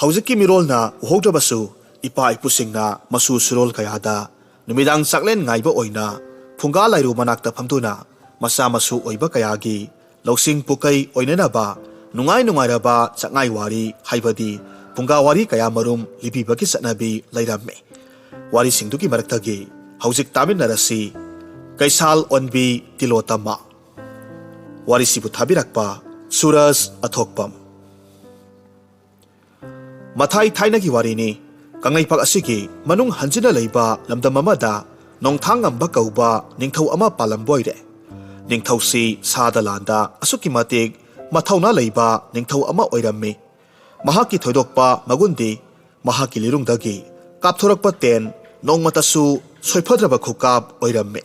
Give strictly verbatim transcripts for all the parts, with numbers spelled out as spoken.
ꯍꯧꯖꯤꯛꯀꯤ ꯃꯤꯔꯣꯜꯅ ꯎꯍꯧꯗ꯭ꯔꯕꯁꯨ, ꯏꯄꯥ ꯏꯄꯨꯁꯤꯡꯅ ꯃꯁꯨ ꯁꯨꯔꯣꯜ ꯀꯌꯥꯗ ꯅꯨꯃꯤꯗꯥꯡ ꯆꯥꯛꯂꯦꯟ ꯉꯥꯏꯕ ꯑꯣꯏꯅ ꯐꯨꯡꯒꯥ ꯂꯥꯏꯔꯨ ꯃꯅꯥꯛꯇ ꯐꯝꯗꯨꯅ ꯃꯆꯥ ꯃꯁꯨ ꯑꯣꯏꯕ ꯀꯌꯥꯒꯤ ꯂꯧꯁꯤꯡ ꯄꯨꯀꯩ ꯑꯣꯏꯅꯅꯕ ꯅꯨꯡꯉꯥꯏ ꯅꯨꯡꯉꯥꯏꯔꯕ ꯆꯥꯛꯉꯥꯏ ꯋꯥꯔꯤ, ꯍꯥꯏꯕꯗꯤ ꯐꯨꯡꯒꯥ ꯋꯥꯔꯤ ꯀꯌꯥ ꯃꯔꯨꯝ ꯂꯤꯕꯤꯕꯒꯤ ꯆꯠꯅꯕꯤ ꯂꯩꯔꯝꯃꯤ꯫ ꯋꯥꯔꯤꯁꯤꯡꯗꯨꯒꯤ ꯃꯔꯛꯇꯒꯤ ꯍꯧꯖꯤꯛ ꯇꯥꯃꯤꯟꯅꯔꯁꯤ꯫ ꯀꯩꯁꯥꯜ ꯑꯣꯟꯕꯤ ꯇꯤꯂꯣꯇꯃ꯫ ꯋꯥꯔꯤꯁꯤꯕꯨ ꯊꯥꯕꯤꯔꯛꯄ ꯁꯨꯔꯖ ꯑꯊꯣꯛꯄꯝ꯫ ꯃꯊꯥꯏ ꯊꯥꯏꯅꯒꯤ ꯋꯥꯔꯤꯅꯤ꯫ ꯀꯪꯂꯩꯄꯥꯛ ꯑꯁꯤꯒꯤ ꯃꯅꯨꯡ ꯍꯟꯖꯤꯟꯅ ꯂꯩꯕ ꯂꯝꯗꯝ ꯑꯃꯗ ꯅꯣꯡꯊꯥꯡꯉꯝꯕ ꯀꯧꯕ ꯅꯤꯡꯊꯧ ꯑꯃ ꯄꯥꯜꯂꯝꯕ ꯑꯣꯏꯔꯦ꯫ ꯅꯤꯡꯊꯧꯁꯤ ꯁꯥꯗ ꯂꯥꯟꯗ ꯑꯁꯨꯛꯀꯤ ꯃꯇꯤꯛ ꯃꯊꯧꯅꯥ ꯂꯩꯕ ꯅꯤꯡꯊꯧ ꯑꯃ ꯑꯣꯏꯔꯝꯃꯤ꯫ ꯃꯍꯥꯛꯀꯤ ꯊꯣꯏꯗꯣꯛꯄ ꯃꯒꯨꯟꯗꯤ ꯃꯍꯥꯛꯀꯤ ꯂꯤꯔꯨꯡꯗꯒꯤ ꯀꯥꯞꯊꯣꯔꯛꯄ ꯇꯦꯟ ꯅꯣꯡꯃꯇꯁꯨ ꯁꯣꯏꯐꯗ꯭ꯔꯕ ꯈꯨꯀꯥꯞ ꯑꯣꯏꯔꯝꯃꯤ꯫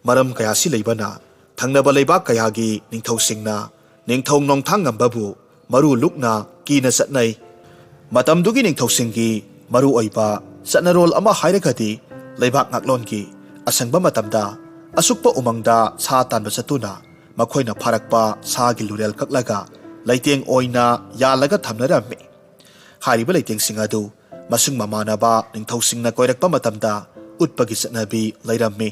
ꯃꯔꯝ ꯀꯌꯥꯁꯤ ꯂꯩꯕꯅ ꯊꯪꯅꯕ ꯂꯩꯕꯥꯛ ꯀꯌꯥꯒꯤ ꯅꯤꯡꯊꯧꯁꯤꯡꯅ ꯅꯤꯡꯊꯧ ꯅꯣꯡꯊꯥꯡꯉꯝꯕꯕꯨ ꯃꯔꯨ ꯂꯨꯛꯅ ꯀꯤꯅ ꯆꯠꯅꯩ꯫ ꯃꯇꯝꯗꯨꯒꯤ ꯅꯤꯡꯊꯧꯁꯤꯡꯒꯤ ꯃꯔꯨꯑꯣꯏꯕ ꯆꯠꯅꯔꯣꯜ ꯑꯃ ꯍꯥꯏꯔꯒꯗꯤ ꯂꯩꯕꯥꯛ ꯉꯥꯛꯂꯣꯟꯒꯤ ꯑꯁꯪꯕ ꯃꯇꯝꯗ ꯑꯁꯨꯛꯄ ꯎꯃꯪꯗ ꯁꯥ ꯇꯥꯟꯕ ꯆꯠꯇꯨꯅ ꯃꯈꯣꯏꯅ ꯐꯥꯔꯛꯄ ꯁꯥꯒꯤ ꯂꯨꯔꯦꯜ ꯀꯛꯂꯒ ꯂꯩꯇꯦꯡ ꯑꯣꯏꯅ ꯌꯥꯜꯂꯒ ꯊꯝꯅꯔꯝꯃꯤ꯫ ꯍꯥꯏꯔꯤꯕ ꯂꯩꯇꯦꯡꯁꯤꯡ ꯑꯗꯨ ꯃꯁꯨꯡ ꯃꯃꯥꯟꯅꯕ ꯅꯤꯡꯊꯧꯁꯤꯡꯅ ꯀꯣꯏꯔꯛꯄ ꯃꯇꯝꯗ ꯎꯠꯄꯒꯤ ꯆꯠꯅꯕꯤ ꯂꯩꯔꯝꯃꯤ꯫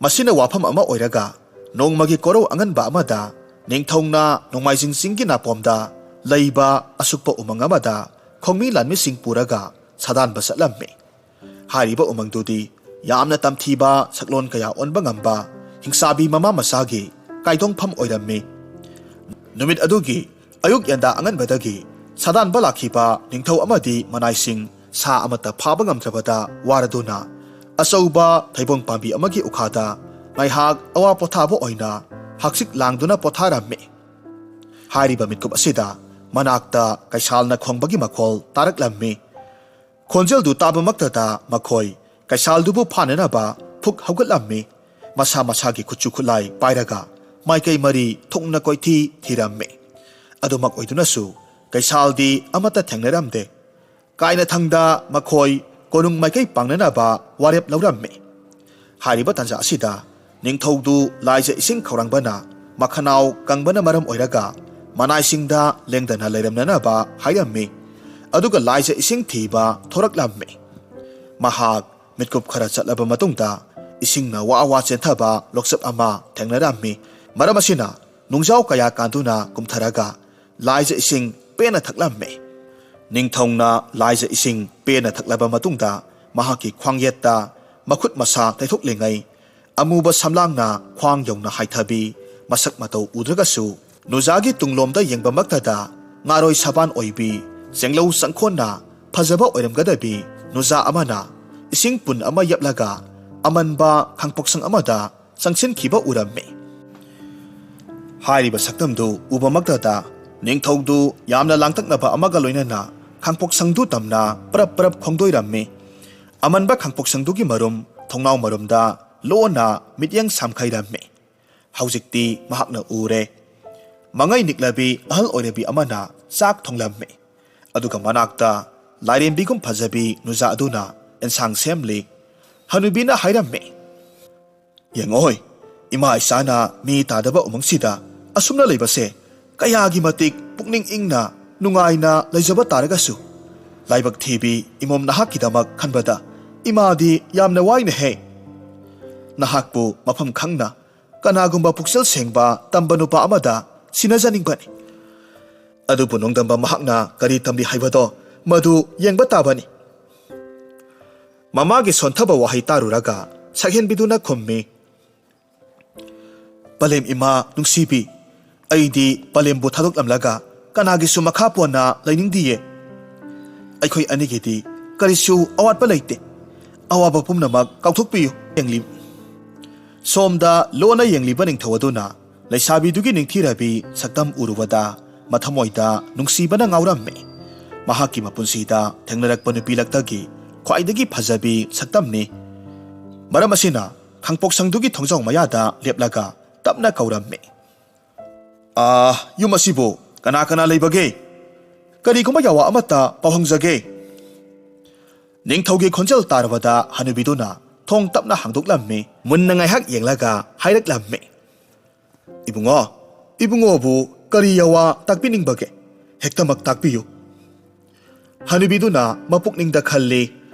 ꯃꯁꯤꯅ ꯋꯥꯐꯝ ꯑꯃ ꯑꯣꯏꯔꯒ, ꯅꯣꯡꯃꯒꯤ ꯀꯣꯔꯧ ꯑꯉꯟꯕ ꯑꯃꯗ ꯅꯤꯡꯊꯧꯅ ꯅꯣꯡꯃꯥꯏꯖꯤꯡ ꯆꯤꯡꯒꯤ ꯅꯥꯄꯣꯝꯗ ꯂꯩꯕ ꯑꯁꯨꯛꯄ ꯎꯃꯪ ꯑꯃꯗ ꯈꯣꯡꯃꯤ ꯂꯥꯟꯃꯤꯁꯤꯡ ꯄꯨꯔꯒ ꯁꯥꯗꯥꯟꯕ ꯆꯠꯂꯝꯃꯤ꯫ ꯍꯥꯏꯔꯤꯕ ꯎꯃꯪꯗꯨꯗꯤ ꯌꯥꯝꯅ ꯇꯝꯊꯤꯕ ꯁꯛꯂꯣꯟ ꯀꯌꯥ ꯑꯣꯟꯕ ꯉꯝꯕ ꯍꯤꯡꯁꯥꯕꯤ ꯃꯃꯥ ꯃꯆꯥꯒꯤ ꯀꯥꯏꯗꯣꯡꯐꯝ ꯑꯣꯏꯔꯝꯃꯤ꯫ ꯅꯨꯃꯤꯠ ꯑꯗꯨꯒꯤ ꯑꯌꯨꯛ ꯌꯦꯟꯗꯥ ꯑꯉꯟꯕꯗꯒꯤ ꯁꯥꯗꯥꯟꯕ ꯂꯥꯛꯈꯤꯕ ꯅꯤꯡꯊꯧ ꯑꯃꯗꯤ ꯃꯅꯥꯏꯁꯤꯡ ꯁꯥ ꯑꯃꯠꯇ ꯐꯥꯕ ꯉꯝꯗ꯭ꯔꯕꯗ ꯋꯥꯔꯗꯨꯅ ꯑꯆꯧꯕ ꯊꯩꯕꯣꯡ ꯄꯥꯝꯕꯤ ꯑꯃꯒꯤ ꯎꯈꯥꯗ ꯉꯥꯏꯍꯥꯛ ꯑꯋꯥ ꯄꯣꯊꯥꯕ ꯑꯣꯏꯅ ꯍꯛꯆꯤꯛ ꯂꯥꯡꯗꯨꯅ ꯄꯣꯊꯥꯔꯝꯃꯤ꯫ ꯍꯥꯏꯔꯤꯕ ꯃꯤꯠꯀꯨꯞ ꯑꯁꯤꯗ ꯃꯅꯥꯛꯇ ꯀꯩꯁꯥꯜꯅ ꯈꯣꯡꯕꯒꯤ ꯃꯈꯣꯜ ꯇꯥꯔꯛꯂꯝꯃꯤ꯫ ꯈꯣꯟꯖꯦꯜꯗꯨ ꯇꯥꯕꯃꯛꯇꯗ ꯃꯈꯣꯏ ꯀꯩꯁꯥꯜꯗꯨꯕꯨ ꯐꯥꯅꯅꯕ ꯐꯨꯛ ꯍꯧꯒꯠꯂꯝꯃꯤ꯫ ꯃꯁꯥ ꯃꯁꯥꯒꯤ ꯈꯨꯠꯁꯨ ꯈꯨꯠꯂꯥꯏ ꯄꯥꯏꯔꯒ ꯃꯥꯏꯀꯩ ꯃꯔꯤ ꯊꯨꯡꯅ ꯀꯣꯏꯊꯤ ꯊꯤꯔꯝꯃꯤ꯫ ꯑꯗꯨꯃꯛ ꯑꯣꯏꯗꯨꯅꯁꯨ ꯀꯩꯁꯥꯜꯗꯤ ꯑꯃꯠꯇ ꯊꯦꯡꯅꯔꯝꯗꯦ꯫ ꯀꯥꯏꯅꯊꯪꯗ ꯃꯈꯣꯏ ꯀꯣꯅꯨꯡ ꯃꯥꯏꯀꯩ ꯄꯥꯡꯅꯅꯕ ꯋꯥꯔꯦꯞ ꯂꯧꯔꯝꯃꯤ꯫ ꯍꯥꯏꯔꯤꯕ ꯇꯥꯟꯖꯥ ꯑꯁꯤꯗ ꯅꯤꯡꯊꯧꯗꯨ ꯂꯥꯏꯖ ꯏꯁꯤꯡ ꯈꯧꯔꯥꯡꯕꯅ ꯃꯈꯅꯥꯎ ꯀꯪꯕꯅ ꯃꯔꯝ ꯑꯣꯏꯔꯒ ꯃꯅꯥꯏꯁꯤꯡꯗ ꯂꯦꯡꯗꯅ ꯂꯩꯔꯝꯅꯅꯕ ꯍꯥꯏꯔꯝꯃꯤ꯫ ꯑꯗꯨꯒ ꯂꯥꯏꯖ ꯏꯁꯤꯡ ꯊꯤꯕ ꯊꯣꯔꯛꯂꯝꯃꯤ꯫ ꯃꯍꯥꯛ ꯃꯤꯠꯀꯨꯞ ꯈꯔ ꯆꯠꯂꯕ ꯃꯇꯨꯡꯗ ꯏꯁꯤꯡꯅ ꯋꯥ ꯋꯥ ꯆꯦꯟꯊꯕ ꯂꯣꯛꯆꯞ ꯑꯃ ꯊꯦꯡꯅꯔꯝꯃꯤ꯫ ꯃꯔꯝ ꯑꯁꯤꯅ ꯅꯨꯡꯖꯥꯎ ꯀꯌꯥ ꯀꯥꯟꯗꯨꯅ ꯀꯨꯝꯊꯔꯒ ꯂꯥꯏꯖ ꯏꯁꯤꯡ ꯄꯦꯟꯅ ꯊꯛꯂꯝꯃꯤ꯫ ꯅꯤꯡꯊꯧꯅ ꯂꯥꯏꯖ ꯏꯁꯤꯡ ꯄꯦꯟꯅ ꯊꯛꯂꯕ ꯃꯇꯨꯡꯗ ꯃꯍꯥꯛꯀꯤ ꯈ꯭ꯋꯥꯡꯌꯦꯠꯇ ꯃꯈꯨꯠ ꯃꯁꯥ ꯇꯩꯊꯣꯛꯂꯤꯉꯩ ꯑꯃꯨꯕ ꯁꯝꯂꯥꯡꯅ ꯈ꯭ꯋꯥꯡ ꯌꯧꯅ ꯍꯥꯏꯊꯕꯤ, ꯃꯁꯛ ꯃꯇꯧ ꯎꯗ꯭ꯔꯒꯁꯨ ꯅꯨꯖꯥꯒꯤ ꯇꯨꯡꯂꯣꯝꯗ ꯌꯦꯡꯕꯃꯛꯇꯗ ꯉꯥꯔꯣꯏ ꯁꯕꯥꯟ ꯑꯣꯏꯕꯤ, ꯆꯦꯡꯂꯧ ꯆꯪꯈꯣꯟꯅ ꯐꯖꯕ ꯑꯣꯏꯔꯝꯒꯗꯕꯤ ꯅꯨꯖꯥ ꯑꯃꯅ ꯏꯁꯤꯡ ꯄꯨꯟ ꯑꯃ ꯌꯦꯞꯂꯒ ꯑꯃꯟꯕ ꯈꯥꯡꯄꯣꯛꯁꯪ ꯑꯃꯗ ꯆꯪꯁꯤꯟꯈꯤꯕ ꯎꯔꯝꯃꯤ꯫ ꯍꯥꯏꯔꯤꯕ ꯁꯛꯇꯝꯗꯨ ꯎꯕꯃꯛꯇꯗ ꯅꯤꯡꯊꯧꯗꯨ ꯌꯥꯝꯅ ꯂꯥꯡꯇꯛꯅꯕ ꯑꯃꯒ ꯂꯣꯏꯅꯅ ꯈꯥꯡꯄꯣꯛꯁꯪꯗꯨ ꯇꯝꯅ ꯄꯔꯞ ꯄꯔꯞ ꯈꯣꯡꯗꯣꯏꯔꯝꯃꯤ꯫ ꯑꯃꯟꯕ ꯈꯥꯡꯄꯣꯛꯁꯪꯗꯨꯒꯤ ꯃꯔꯨꯝ, ꯊꯣꯡꯅꯥꯎ ꯃꯔꯨꯝꯗ ꯂꯣꯟꯅ ꯃꯤꯠꯌꯦꯡ ꯁꯥꯝꯈꯩꯔꯝꯃꯤ꯫ ꯍꯧꯖꯤꯛꯇꯤ ꯃꯍꯥꯛꯅ ꯎꯔꯦ꯫ ꯃꯉꯩ ꯅꯤꯛꯂꯕꯤ ꯑꯍꯜ ꯑꯣꯏꯔꯕꯤ ꯑꯃꯅ ꯆꯥꯛ ꯊꯣꯡꯂꯝꯃꯤ꯫ ꯑꯗꯨꯒ ꯃꯅꯥꯛꯇ ꯂꯥꯏꯔꯦꯝꯕꯤꯒꯨꯝ ꯐꯖꯕꯤ ꯅꯨꯖꯥ ꯑꯗꯨꯅ ꯑꯦꯟꯁꯥꯡ ꯁꯦꯝꯂꯤ꯫ ꯍꯅꯨꯕꯤꯅ ꯍꯥꯏꯔꯝꯃꯤ, "ꯌꯦꯡꯉꯣꯏ, ꯏꯃꯥ ꯏꯆꯥꯅ ꯃꯤ ꯇꯥꯗꯕ ꯎꯃꯪꯁꯤꯗ ꯑꯁꯨꯝꯅ ꯂꯩꯕꯁꯦ ꯀꯌꯥꯒꯤ ꯃꯇꯤꯛ ꯄꯨꯛꯅꯤꯡ ꯏꯪꯅ ꯅꯨꯡꯉꯥꯏꯅ ꯂꯩꯖꯕ ꯇꯥꯔꯒꯁꯨ, ꯂꯥꯏꯕꯛ ꯊꯤꯕꯤ ꯏꯃꯣꯝ ꯅꯍꯥꯛꯀꯤꯗꯃꯛ ꯈꯟꯕꯗ ꯏꯃꯥꯗꯤ ꯌꯥꯝꯅ ꯋꯥꯏꯅꯦꯍꯦ꯫ ꯅꯍꯥꯛꯄꯨ ꯃꯐꯝ ꯈꯪꯅ ꯀꯅꯥꯒꯨꯝꯕ ꯄꯨꯛꯆꯦꯜ ꯁꯦꯡꯕ ꯇꯝꯕ ꯅꯨꯄꯥ ꯑꯃꯗ ꯁꯤꯟꯅꯖꯅꯤꯡꯕꯅꯤ꯫ ꯑꯗꯨꯕꯨ ꯅꯣꯡꯗꯝꯕ ꯃꯍꯥꯛꯅ ꯀꯔꯤ ꯇꯝꯂꯤ ꯍꯥꯏꯕꯗꯣ ꯃꯗꯨ ꯌꯦꯡꯕ ꯇꯥꯕꯅꯤ꯫" ꯃꯃꯥꯒꯤ ꯁꯣꯟꯊꯕ ꯋꯥꯍꯩ ꯇꯥꯔꯨꯔꯒ ꯁꯛꯍꯦꯟꯕꯤꯗꯨꯅ ꯈꯨꯝꯃꯤ, "ꯄꯂꯦꯝ ꯏꯃꯥ ꯅꯨꯡꯁꯤꯕꯤ, ꯑꯩꯗꯤ ꯄꯂꯦꯝꯕꯨ ꯊꯥꯗꯣꯛꯂꯝꯂꯒ ꯀꯅꯥꯒꯤꯁꯨ ꯃꯈꯥ ꯄꯣꯟꯅ ꯂꯩꯅꯤꯡꯗꯤꯌꯦ꯫ ꯑꯩꯈꯣꯏ ꯑꯅꯤꯒꯤꯗꯤ ꯀꯔꯤꯁꯨ ꯑꯋꯥꯠꯄ ꯂꯩꯇꯦ꯫ ꯑꯋꯥꯕ ꯄꯨꯝꯅꯃꯛ ꯀꯥꯎꯊꯣꯛꯄꯤꯌꯨ꯫" ꯌꯦꯡꯂꯤ-, ꯁꯣꯝꯗ ꯂꯣꯟꯅ ꯌꯦꯡꯂꯤꯕ ꯅꯤꯡꯊꯧ ꯑꯗꯨꯅ ꯂꯩꯁꯥꯕꯤꯗꯨꯒꯤ ꯅꯤꯡꯊꯤꯔꯕꯤ ꯁꯛꯇꯝ ꯎꯔꯨꯕꯗ ꯃꯊꯃꯣꯏꯗ ꯅꯨꯡꯁꯤꯕꯅ ꯉꯥꯎꯔꯝꯃꯤ꯫ ꯃꯍꯥꯛꯀꯤ ꯃꯄꯨꯟꯁꯤꯗ ꯊꯦꯡꯅꯔꯛꯄ ꯅꯨꯄꯤ ꯂꯛꯇꯒꯤ ꯈ꯭ꯋꯥꯏꯗꯒꯤ ꯐꯖꯕꯤ ꯁꯛꯇꯝꯅꯤ꯫ ꯃꯔꯝ ꯑꯁꯤꯅ ꯈꯥꯡꯄꯣꯛꯁꯪꯗꯨꯒꯤ ꯊꯣꯡꯖꯥꯎ ꯃꯌꯥꯗ ꯂꯦꯞꯂꯒ ꯇꯞꯅ ꯀꯧꯔꯝꯃꯤ, "ꯑꯥ, ꯌꯨꯝ ꯑꯁꯤꯕꯨ ꯀꯅꯥ ꯀꯅꯥ ꯂꯩꯕꯒꯦ? ꯀꯔꯤꯒꯨꯝꯕ ꯌꯥꯋꯥ ꯑꯃꯠꯇ ꯄꯥꯎ ꯍꯪꯖꯒꯦ꯫" ꯅꯤꯡꯊꯧꯒꯤ ꯈꯣꯟꯖꯦꯜ ꯇꯥꯔꯕꯗ ꯍꯅꯨꯕꯤꯗꯨꯅ ꯊꯣꯡ ꯇꯞꯅ ꯍꯥꯡꯗꯣꯛꯂꯝꯃꯤ꯫ ꯃꯨꯟꯅ ꯉꯥꯏꯍꯥꯛ ꯌꯦꯡꯂꯒ ꯍꯥꯏꯔꯛꯂꯝꯃꯤ, "ꯏꯕꯨꯡꯉꯣ, ꯏꯕꯨꯡꯉꯣꯕꯨ ꯀꯔꯤ ꯌꯥꯋꯥ ꯇꯥꯛꯄꯤꯅꯤꯡꯕꯒꯦ? ꯍꯦꯛꯇꯃꯛ ꯇꯥꯛꯄꯤꯌꯨ꯫" ꯍꯅꯨꯕꯤꯗꯨꯅ ꯃꯄꯨꯛꯅꯤꯡꯗ ꯈꯜꯂꯤ,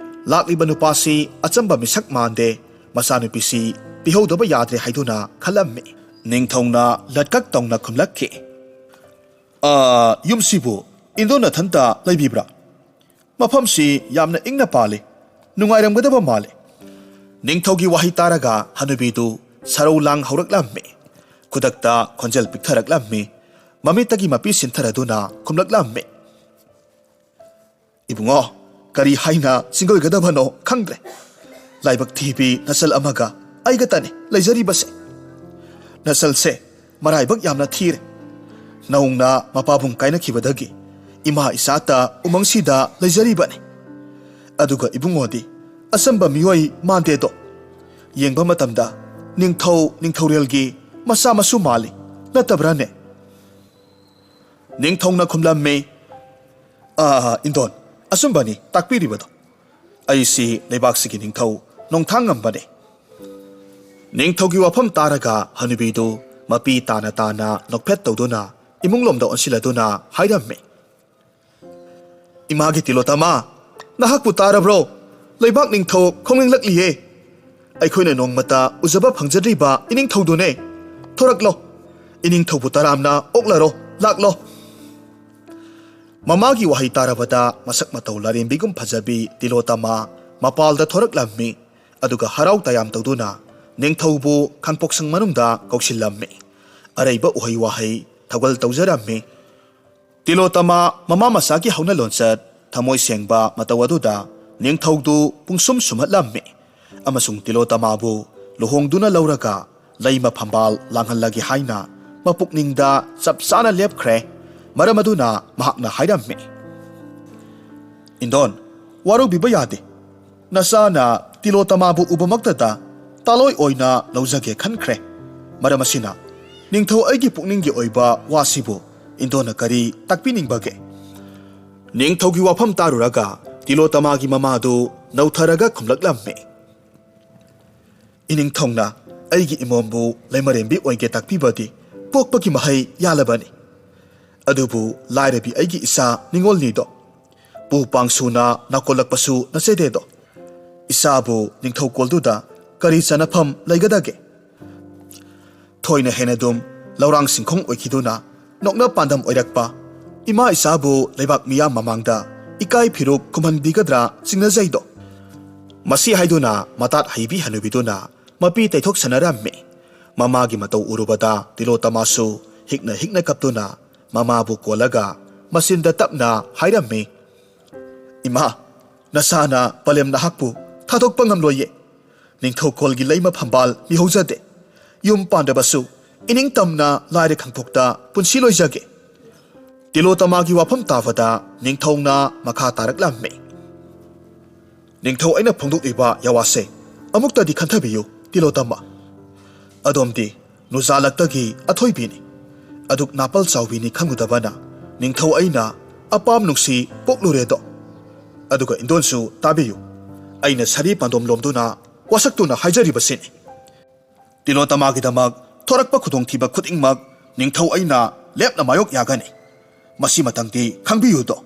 "ꯂꯥꯛꯂꯤꯕ ꯅꯨꯄꯥꯁꯤ ꯑꯆꯝꯕ ꯃꯤꯁꯛ ꯃꯥꯟꯗꯦ, ꯃꯆꯥꯅꯨꯄꯤꯁꯤ ꯄꯤꯍꯧꯗꯕ ꯌꯥꯗ꯭ꯔꯦ" ꯍꯥꯏꯗꯨꯅ ꯈꯜꯂꯝꯃꯤ꯫ ꯅꯤꯡꯊꯧꯅ ꯂꯠꯀꯛ ꯇꯧꯅ ꯈꯨꯝꯂꯛꯈꯤ, "ꯑ, ꯌꯨꯝꯁꯤꯕꯨ ꯏꯟꯗꯣ ꯅꯊꯟꯇ ꯂꯩꯕꯤꯕ꯭ꯔꯥ? ꯃꯐꯝꯁꯤ ꯌꯥꯝꯅ ꯏꯪꯅ ꯄꯥꯜꯂꯤ, ꯅꯨꯡꯉꯥꯏꯔꯝꯒꯗꯕ ꯃꯥꯜꯂꯤ꯫" ꯅꯤꯡꯊꯧꯒꯤ ꯋꯥꯍꯩ ꯇꯥꯔꯒ ꯍꯅꯨꯕꯤꯗꯨ ꯁꯔꯧ ꯂꯥꯡ ꯍꯧꯔꯛꯂꯝꯃꯤ꯫ ꯈꯨꯗꯛꯇ ꯈꯣꯟꯖꯦꯜ ꯄꯤꯛꯊꯔꯛꯂꯝꯃꯤ꯫ ꯃꯃꯤꯠꯇꯒꯤ ꯃꯄꯤ ꯁꯤꯟꯊꯔꯗꯨꯅ ꯈꯨꯝꯂꯛꯂꯝꯃꯤ, "ꯏꯕꯨꯡꯉꯣ, ꯀꯔꯤ ꯍꯥꯏꯅ ꯆꯤꯡꯒꯣꯏꯒꯗꯕꯅꯣ ꯈꯪꯗ꯭ꯔꯦ꯫ ꯂꯥꯏꯕꯛ ꯊꯤꯕꯤ ꯅꯁꯜ ꯑꯃꯒ ꯑꯩꯒꯇꯅꯤ ꯂꯩꯖꯔꯤꯕꯁꯦ꯫ ꯅꯁꯜꯁꯦ ꯃꯔꯥꯏꯕꯛ ꯌꯥꯝꯅ ꯊꯤꯔꯦ꯫ ꯅꯧꯅ ꯃꯄꯥꯕꯨꯡ ꯀꯥꯏꯅꯈꯤꯕꯗꯒꯤ ꯏꯃꯥ ꯏꯆꯥꯇ ꯎꯃꯪꯁꯤꯗ ꯂꯩꯖꯔꯤꯕꯅꯤ꯫ ꯑꯗꯨꯒ ꯏꯕꯨꯡꯉꯣꯗꯤ ꯑꯆꯝꯕ ꯃꯤꯑꯣꯏ ꯃꯥꯟꯗꯦꯗꯣ꯫ ꯌꯦꯡꯕ ꯃꯇꯝꯗ ꯅꯤꯡꯊꯧ ꯅꯤꯡꯊꯧꯔꯦꯜꯒꯤ ꯃꯆꯥ ꯃꯁꯨ ꯃꯥꯜꯂꯤ, ꯅꯠꯇꯕ꯭ꯔꯥꯅꯦ?" ꯅꯤꯡꯊꯧꯅ ꯈꯨꯝꯂꯝꯃꯤ, "ꯑꯥ, ꯏꯟꯗꯣꯟ, ꯑꯆꯨꯝꯕꯅꯤ ꯇꯥꯛꯄꯤꯔꯤꯕꯗꯣ꯫ ꯑꯩꯁꯤ ꯂꯩꯕꯥꯛꯁꯤꯒꯤ ꯅꯤꯡꯊꯧ ꯅꯣꯡꯊꯥꯡꯉꯝꯕꯅꯤ꯫" ꯅꯤꯡꯊꯧꯒꯤ ꯋꯥꯐꯝ ꯇꯥꯔꯒ ꯍꯅꯨꯕꯤꯗꯨ ꯃꯄꯤ ꯇꯥꯅ ꯇꯥꯅ ꯅꯣꯛꯐꯦꯠ ꯇꯧꯗꯨꯅ ꯏꯃꯨꯡꯂꯣꯝꯗ ꯑꯣꯟꯁꯤꯜꯂꯗꯨꯅ ꯍꯥꯏꯔꯝꯃꯤ, "ꯏꯃꯥꯒꯤ ꯇꯤꯂꯣꯇꯃꯥ, ꯅꯍꯥꯛꯄꯨ ꯇꯥꯔꯕ꯭ꯔꯣ? ꯂꯩꯕꯥꯛ ꯅꯤꯡꯊꯧ ꯈꯣꯡꯅꯤꯡꯂꯛꯂꯤꯌꯦ꯫ ꯑꯩꯈꯣꯏꯅ ꯅꯣꯡꯃꯇ ꯎꯖꯕ ꯐꯪꯖꯗ꯭ꯔꯤꯕ ꯏꯅꯤꯡꯊꯧꯗꯨꯅꯦ꯫ ꯊꯣꯔꯛꯂꯣ, ꯏꯅꯤꯡꯊꯧꯕꯨ ꯇꯔꯥꯝꯅ ꯑꯣꯛꯂꯔꯣ, ꯂꯥꯛꯂꯣ꯫" ꯃꯃꯥꯒꯤ ꯋꯥꯍꯩ ꯇꯥꯔꯕꯗ ꯃꯁꯛ ꯃꯇꯧ ꯂꯥꯏꯔꯦꯝꯕꯤꯒꯨꯝ ꯐꯖꯕꯤ ꯇꯤꯂꯣꯇꯃꯥ ꯃꯄꯥꯜꯗ ꯊꯣꯔꯛꯂꯝꯃꯤ꯫ ꯑꯗꯨꯒ ꯍꯔꯥꯎ ꯇꯌꯥꯝ ꯇꯧꯗꯨꯅ ꯅꯤꯡꯊꯧꯕꯨ ꯈꯥꯡꯄꯣꯛꯁꯪ ꯃꯅꯨꯡꯗ ꯀꯧꯁꯤꯜꯂꯝꯃꯤ꯫ ꯑꯔꯩꯕ ꯎꯍꯩ ꯋꯥꯍꯩ ꯊꯧꯒꯜ ꯇꯧꯖꯔꯝꯃꯤ꯫ ꯇꯤꯂꯣꯇꯃꯥ ꯃꯃꯥ ꯃꯆꯥꯒꯤ ꯍꯧꯅ ꯂꯣꯟꯆꯠ, ꯊꯃꯣꯏ ꯁꯦꯡꯕ ꯃꯇꯧ ꯑꯗꯨꯗ ꯅꯤꯡꯊꯧꯗꯨ ꯄꯨꯡꯁꯨꯝ ꯁꯨꯝꯍꯠꯂꯝꯃꯤ꯫ ꯑꯃꯁꯨꯡ ꯇꯤꯂꯣꯇꯃꯥꯕꯨ ꯂꯨꯍꯣꯡꯗꯨꯅ ꯂꯧꯔꯒ ꯂꯩꯃ ꯐꯝꯕꯥꯜ ꯂꯥꯡꯍꯜꯂꯒꯦ ꯍꯥꯏꯅ ꯃꯄꯨꯛꯅꯤꯡꯗ ꯆꯞ ꯆꯥꯅ ꯂꯦꯞꯈ꯭ꯔꯦ꯫ ꯃꯔꯝ ꯑꯗꯨꯅ ꯃꯍꯥꯛꯅ ꯍꯥꯏꯔꯝꯃꯤ, "ꯏꯟꯗꯣꯟ, ꯋꯥꯔꯧꯕꯤꯕ ꯌꯥꯗꯦ꯫ ꯅꯆꯥꯅ ꯇꯤꯂꯣꯇꯃꯥꯕꯨ ꯎꯕꯃꯛꯇꯗ ꯇꯥꯂꯣꯏ ꯑꯣꯏꯅ ꯂꯧꯖꯒꯦ ꯈꯟꯈ꯭ꯔꯦ꯫ ꯃꯔꯝ ꯑꯁꯤꯅ ꯅꯤꯡꯊꯧ ꯑꯩꯒꯤ ꯄꯨꯛꯅꯤꯡꯒꯤ ꯑꯣꯏꯕ ꯋꯥꯁꯤꯕꯨ ꯏꯟꯗꯣꯟꯅ ꯀꯔꯤ ꯇꯥꯛꯄꯤꯅꯤꯡꯕꯒꯦ?" ꯅꯤꯡꯊꯧꯒꯤ ꯋꯥꯐꯝ ꯇꯥꯔꯨꯔꯒ ꯇꯤꯂꯣꯇꯃꯥꯒꯤ ꯃꯃꯥꯗꯨ ꯅꯧꯊꯔꯒ ꯈꯨꯝꯂꯛꯂꯝꯃꯤ, "ꯏꯅꯤꯡꯊꯧꯅ ꯑꯩꯒꯤ ꯏꯃꯣꯝꯕꯨ ꯂꯩꯃꯔꯦꯝꯕꯤ ꯑꯣꯏꯒꯦ ꯇꯥꯛꯄꯤꯕꯗꯤ ꯄꯣꯛꯄꯒꯤ ꯃꯍꯩ ꯌꯥꯜꯂꯕꯅꯤ꯫ ꯑꯗꯨꯕꯨ ꯂꯥꯏꯔꯕꯤ ꯑꯩꯒꯤ ꯏꯆꯥ ꯅꯤꯡꯉꯣꯜꯅꯤꯗꯣ, ꯄꯨ ꯄꯥꯡꯁꯨꯅ ꯅꯥꯀꯣꯜꯂꯛꯄꯁꯨ ꯅꯆꯦꯗꯦꯗꯣ꯫ ꯏꯆꯥꯕꯨ ꯅꯤꯡꯊꯧ ꯀꯣꯜꯗꯨꯗ ꯀꯔꯤ ꯆꯅꯐꯝ ꯂꯩꯒꯗꯒꯦ? ꯊꯣꯏꯅ ꯍꯦꯟꯅ ꯑꯗꯨꯝ ꯂꯧꯔꯥꯡ ꯁꯤꯡꯈꯣꯡ ꯑꯣꯏꯈꯤꯗꯨꯅ ꯅꯣꯛꯅ ꯄꯥꯟꯗꯝ ꯑꯣꯏꯔꯛꯄ ꯏꯃꯥ ꯏꯆꯥꯕꯨ ꯂꯩꯕꯥꯛ ꯃꯤꯌꯥꯝ ꯃꯃꯥꯡꯗ ꯏꯀꯥꯏ ꯐꯤꯔꯨꯛ ꯈꯨꯝꯍꯟꯕꯤꯒꯗ꯭ꯔꯥ ꯆꯤꯡꯅꯖꯩꯗꯣ꯫ ꯃꯁꯤ ꯍꯥꯏꯗꯨꯅ ꯃꯇꯥꯠ ꯍꯩꯕꯤ ꯍꯅꯨꯕꯤꯗꯨꯅ ꯃꯄꯤ ꯇꯩꯊꯣꯛꯁꯅꯔꯝꯃꯤ꯫ ꯃꯃꯥꯒꯤ ꯃꯇꯧ ꯎꯔꯨꯕꯗ ꯇꯤꯂꯣꯇꯃꯥꯁꯨ ꯍꯤꯛꯅ ꯍꯤꯛꯅ ꯀꯞꯇꯨꯅ ꯃꯃꯥꯕꯨ ꯀꯣꯜꯂꯒ ꯃꯆꯤꯟꯗ ꯇꯞꯅ ꯍꯥꯏꯔꯝꯃꯤ, "ꯏꯃꯥ, ꯅꯁꯥꯅ ꯄꯂꯦꯝ ꯅꯍꯥꯛꯄꯨ ꯊꯥꯗꯣꯛꯄ ꯉꯝꯂꯣꯏꯌꯦ꯫ ꯅꯤꯡꯊꯧꯀꯣꯜꯒꯤ ꯂꯩꯃ ꯐꯝꯕꯥꯜ ꯃꯤꯍꯧꯖꯗꯦ꯫ ꯌꯨꯝ ꯄꯥꯟꯗꯕꯁꯨ ꯏꯅꯤꯡꯇꯝꯅ ꯂꯥꯏꯔ ꯈꯪꯐꯣꯛꯇ ꯄꯨꯟꯁꯤ ꯂꯣꯏꯖꯒꯦ"꯫ ꯇꯤꯂꯣꯇꯃꯥꯒꯤ ꯋꯥꯐꯝ ꯇꯥꯕꯗ ꯅꯤꯡꯊꯧꯅ ꯃꯈꯥ ꯇꯥꯔꯛꯂꯝꯃꯤ, "ꯅꯤꯡꯊꯧ ꯑꯩꯅ ꯐꯣꯡꯗꯣꯛꯂꯤꯕ ꯌꯥꯋꯥꯁꯦ ꯑꯃꯨꯛꯇꯗꯤ ꯈꯟꯊꯕꯤꯌꯨ ꯇꯤꯂꯣꯇꯃꯥ꯫ ꯑꯗꯣꯝꯗꯤ ꯅꯨꯖꯥꯂꯛꯇꯒꯤ ꯑꯊꯣꯏꯕꯤꯅꯤ꯫ ꯑꯗꯨꯛ ꯅꯥꯄꯜ ꯆꯥꯎꯕꯤꯅꯤ ꯈꯪꯂꯨꯗꯕꯅ ꯅꯤꯡꯊꯧ ꯑꯩꯅ ꯑꯄꯥꯝ ꯅꯨꯡꯁꯤ ꯄꯣꯛꯂꯨꯔꯦꯗꯣ꯫ ꯑꯗꯨꯒ ꯏꯟꯗꯣꯟꯁꯨ ꯇꯥꯕꯤꯌꯨ, ꯑꯩꯅ ꯁꯥꯔꯤ ꯄꯥꯟꯗꯣꯝ ꯂꯣꯝꯗꯨꯅ ꯋꯥꯁꯛꯇꯨꯅ ꯍꯥꯏꯖꯔꯤꯕꯁꯤꯅꯤ꯫ ꯇꯤꯂꯣꯇꯃꯥꯒꯤꯗꯃꯛ ꯊꯣꯔꯛꯄ ꯈꯨꯗꯣꯡꯊꯤꯕ ꯈꯨꯗꯤꯡꯃꯛ ꯅꯤꯡꯊꯧ ꯑꯩꯅ ꯂꯦꯞꯅ ꯃꯥꯌꯣꯛ ꯌꯥꯒꯅꯤ꯫ ꯃꯁꯤꯃꯇꯪꯗꯤ ꯈꯪꯕꯤꯌꯨꯗꯣ"꯫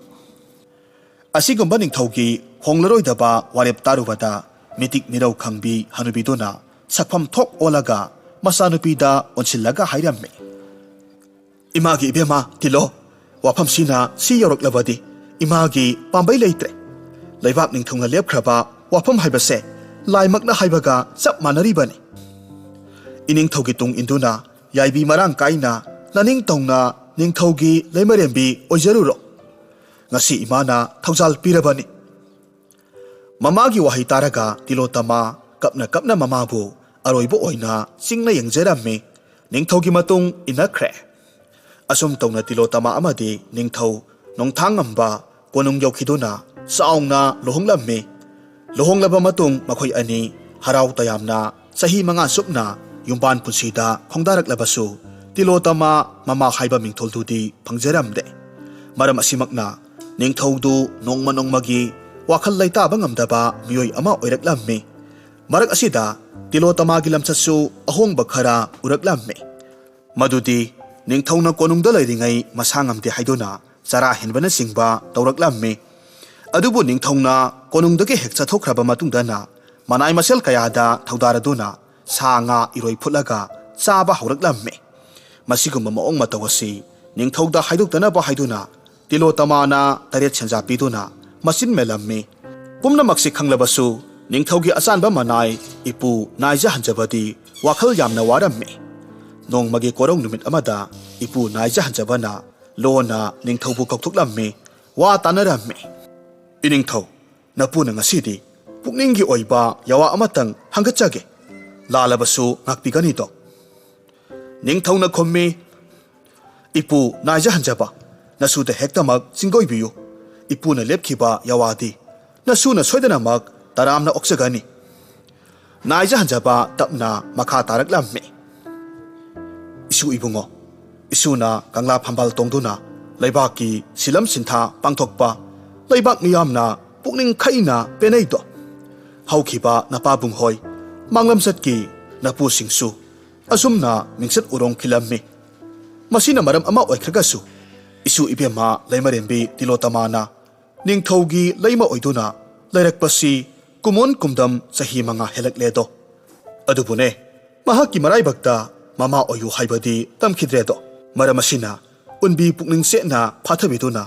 ꯑꯁꯤꯒꯨꯝꯕ ꯅꯤꯡꯊꯧꯒꯤ ꯍꯣꯡꯂꯔꯣꯏꯗꯕ ꯋꯥꯔꯦꯞ ꯇꯥꯔꯨꯕꯗ ꯃꯤꯇꯤꯛ ꯃꯤꯔꯧ ꯈꯪꯕꯤ ꯍꯅꯨꯕꯤꯗꯨꯅ ꯁꯛꯐꯝ ꯊꯣꯛ ꯑꯣꯜꯂꯒ ꯃꯆꯥꯅꯨꯄꯤꯗ ꯑꯣꯟꯁꯤꯜꯂꯒ ꯍꯥꯏꯔꯝꯃꯤ, "ꯏꯃꯥꯒꯤ ꯏꯕꯦꯝꯃ ꯇꯤꯂꯣ, ꯋꯥꯐꯝꯁꯤꯅ ꯁꯤ ꯌꯧꯔꯛꯂꯕꯗꯤ ꯏꯃꯥꯒꯤ ꯄꯥꯝꯕꯩ ꯂꯩꯇ꯭ꯔꯦ꯫ ꯂꯩꯕꯥꯛ ꯅꯤꯡꯊꯧꯅ ꯂꯦꯞꯈ꯭ꯔꯕ ꯋꯥꯐꯝ ꯍꯥꯏꯕꯁꯦ ꯂꯥꯏꯃꯛꯅ ꯍꯥꯏꯕꯒ ꯆꯞ ꯃꯥꯟꯅꯔꯤꯕꯅꯤ꯫ ꯏꯅꯤꯡꯊꯧꯒꯤ ꯇꯨꯡ ꯏꯟꯗꯨꯅ ꯌꯥꯏꯕꯤ ꯃꯔꯥꯡ ꯀꯥꯏꯅ ꯅꯅꯤꯡ ꯇꯧꯅ ꯅꯤꯡꯊꯧꯒꯤ ꯂꯩꯃꯔꯦꯝꯕꯤ ꯑꯣꯏꯖꯔꯨꯔꯣ꯫ ꯉꯁꯤ ꯏꯃꯥꯅ ꯊꯧꯖꯥꯜ ꯄꯤꯔꯕꯅꯤ"꯫ ꯃꯃꯥꯒꯤ ꯋꯥꯍꯩ ꯇꯥꯔꯒ ꯇꯤꯂꯣꯇꯃꯥ ꯀꯞꯅ ꯀꯞꯅ ꯃꯃꯥꯕꯨ ꯑꯔꯣꯏꯕ ꯑꯣꯏꯅ ꯆꯤꯡꯅ ꯌꯦꯡꯖꯔꯝꯃꯤ꯫ ꯅꯤꯡꯊꯧꯒꯤ ꯃꯇꯨꯡ ꯏꯟꯅꯈ꯭ꯔꯦ꯫ ꯑꯁꯨꯝ ꯇꯧꯅ ꯇꯤꯂꯣꯇꯃꯥ ꯑꯃꯗꯤ ꯅꯤꯡꯊꯧ ꯅꯣꯡꯊꯥꯡꯉꯝꯕ ꯀꯣꯅꯨꯡ ꯌꯧꯈꯤꯗꯨꯅ ꯆꯥꯎꯅ ꯂꯨꯍꯣꯡꯂꯝꯃꯤ꯫ ꯂꯨꯍꯣꯡꯂꯕ ꯃꯇꯨꯡ ꯃꯈꯣꯏ ꯑꯅꯤ ꯍꯔꯥꯎ ꯇꯌꯥꯝꯅ ꯆꯍꯤ ꯃꯉꯥ ꯆꯨꯞꯅ ꯌꯨꯝꯕꯥꯟ ꯄꯨꯟꯁꯤꯗ ꯈꯣꯡꯗꯥꯔꯛꯂꯕꯁꯨ ꯇꯤꯂꯣꯇꯃꯥ ꯃꯃꯥ ꯍꯥꯏꯕ ꯃꯤꯡꯊꯣꯜꯗꯨꯗꯤ ꯐꯪꯖꯔꯝꯗꯦ꯫ ꯃꯔꯝ ꯑꯁꯤꯃꯛꯅ ꯅꯤꯡꯊꯧꯗꯨ ꯅꯣꯡꯃ ꯅꯣꯡꯃꯒꯤ ꯋꯥꯈꯜ ꯂꯩꯇꯥꯕ ꯉꯝꯗꯕ ꯃꯤꯑꯣꯏ ꯑꯃ ꯑꯣꯏꯔꯛꯂꯝꯃꯤ꯫ ꯃꯔꯛ ꯑꯁꯤꯗ ꯇꯤꯂꯣꯇꯃꯥꯒꯤ ꯂꯝꯆꯠꯁꯨ ꯑꯍꯣꯡꯕ ꯈꯔ ꯎꯔꯛꯂꯝꯃꯤ꯫ ꯃꯗꯨꯗꯤ ꯅꯤꯡꯊꯧꯅ ꯀꯣꯅꯨꯡꯗ ꯂꯩꯔꯤꯉꯩ ꯃꯁꯥ ꯉꯝꯗꯦ ꯍꯥꯏꯗꯨꯅ ꯆꯔꯥ ꯍꯦꯟꯕꯅꯆꯤꯡꯕ ꯇꯧꯔꯛꯂꯝꯃꯤ꯫ ꯑꯗꯨꯕꯨ ꯅꯤꯡꯊꯧꯅ ꯀꯣꯅꯨꯡꯗꯒꯤ ꯍꯦꯛ ꯆꯠꯊꯣꯛꯈ꯭ꯔꯕ ꯃꯇꯨꯡꯗꯅ ꯃꯅꯥꯏ ꯃꯁꯦꯜ ꯀꯌꯥꯗ ꯊꯧꯗꯥꯔꯗꯨꯅ ꯁꯥ ꯉꯥ ꯏꯔꯣꯏ ꯐꯨꯠꯂꯒ ꯆꯥꯕ ꯍꯧꯔꯛꯂꯝꯃꯤ꯫ ꯃꯁꯤꯒꯨꯝꯕ ꯃꯑꯣꯡ ꯃꯇꯧ ꯑꯁꯤ ꯅꯤꯡꯊꯧꯗ ꯍꯥꯏꯗꯣꯛꯇꯅꯕ ꯍꯥꯏꯗꯨꯅ ꯇꯤꯂꯣꯇꯃꯥꯅ ꯇꯔꯦꯠ ꯁꯦꯟꯖꯥ ꯄꯤꯗꯨꯅ ꯃꯆꯤꯟ ꯃꯦꯜꯂꯝꯃꯤ꯫ ꯄꯨꯝꯅꯃꯛꯁꯤ ꯈꯪꯂꯕꯁꯨ ꯅꯤꯡꯊꯧꯒꯤ ꯑꯆꯥꯟꯕ ꯃꯅꯥꯏ ꯏꯄꯨ ꯅꯥꯏꯖꯍꯟꯖꯕꯗꯤ ꯋꯥꯈꯜ ꯌꯥꯝꯅ ꯋꯥꯔꯝꯃꯤ꯫ ꯅꯣꯡꯃꯒꯤ ꯀꯣꯔꯧ ꯅꯨꯃꯤꯠ ꯑꯃꯗ ꯏꯄꯨ ꯅꯥꯏꯖꯍꯟꯖꯕꯅ ꯂꯣꯟꯅ ꯅꯤꯡꯊꯧꯕꯨ ꯀꯧꯊꯣꯛꯂꯝꯃꯤ, ꯋꯥ ꯇꯥꯅꯔꯝꯃꯤ꯫ "ꯏꯅꯤꯡꯊꯧ, ꯅꯄꯨꯅ ꯉꯁꯤꯗꯤ ꯄꯨꯛꯅꯤꯡꯒꯤ ꯑꯣꯏꯕ ꯌꯥꯋꯥ ꯑꯃꯇꯪ ꯍꯪꯒꯠꯆꯒꯦ꯫ ꯂꯥꯜꯂꯕꯁꯨ ꯉꯥꯛꯄꯤꯒꯅꯤꯗꯣ?" ꯅꯤꯡꯊꯧꯅ ꯈꯨꯝꯃꯤ, "ꯏꯄꯨ ꯅꯥꯏꯖꯍꯟꯖꯕ, ꯅꯁꯨꯗ ꯍꯦꯛꯇꯃꯛ ꯆꯤꯡꯒꯣꯏꯕꯤꯌꯨ꯫ ꯏꯄꯨꯅ ꯂꯦꯞꯈꯤꯕ ꯌꯥꯋꯥꯗꯤ ꯅꯁꯨꯅ ꯁꯣꯏꯗꯅꯃꯛ ꯇꯔꯥꯝꯅ ꯑꯣꯛꯆꯒꯅꯤ꯫" ꯅꯥꯏꯖꯍꯟꯖꯕ ꯇꯞꯅ ꯃꯈꯥ ꯇꯥꯔꯛꯂꯝꯃꯤ, "ꯏꯁꯨ ꯏꯕꯨꯡꯉꯣ, ꯏꯁꯨꯅ ꯀꯪꯂꯥ ꯐꯝꯕꯥꯜ ꯇꯣꯡꯗꯨꯅ ꯂꯩꯕꯥꯛꯀꯤ ꯁꯤꯂꯝ ꯁꯤꯟꯊꯥ ꯄꯥꯡꯊꯣꯛꯄ ꯂꯩꯕꯥꯛ ꯃꯤꯌꯥꯝꯅ ꯄꯨꯛꯅꯤꯡ ꯈꯩꯅ ꯄꯦꯟꯅꯩꯗꯣ? ꯍꯧꯈꯤꯕ ꯅꯄꯥꯕꯨꯡ ꯍꯣꯏ, ꯃꯥꯡꯂꯝꯆꯠꯀꯤ ꯅꯄꯨꯁꯤꯡꯁꯨ ꯑꯁꯨꯝꯅ ꯃꯤꯡꯆꯠ ꯎꯔꯣꯡ ꯈꯤꯜꯂꯝꯃꯤ꯫ ꯃꯁꯤꯅ ꯃꯔꯝ ꯑꯃ ꯑꯣꯏꯈ꯭ꯔꯒꯁꯨ, ꯏꯁꯨ ꯏꯕꯦꯝꯃ ꯂꯩꯃꯔꯦꯝꯕꯤ ꯇꯤꯂꯣꯇꯃꯥꯅ ꯅꯤꯡꯊꯧꯒꯤ ꯂꯩꯃ ꯑꯣꯏꯗꯨꯅ ꯂꯩꯔꯛꯄꯁꯤ ꯀꯨꯃꯣꯟ ꯀꯨꯝꯗꯝ ꯆꯍꯤ ꯃꯉꯥ ꯍꯦꯜꯂꯛꯂꯦꯗꯣ꯫ ꯑꯗꯨꯕꯨꯅꯦ, ꯃꯍꯥꯛꯀꯤ ꯃꯔꯥꯏꯕꯛꯇ ꯃꯃꯥ ꯑꯣꯏꯌꯨ ꯍꯥꯏꯕꯗꯤ ꯇꯝꯈꯤꯗ꯭ꯔꯦꯗꯣ꯫ ꯃꯔꯝ ꯑꯁꯤꯅ ꯎꯟꯕꯤ ꯄꯨꯛꯅꯤꯡ ꯆꯦꯠꯅ ꯐꯥꯊꯕꯤꯗꯨꯅ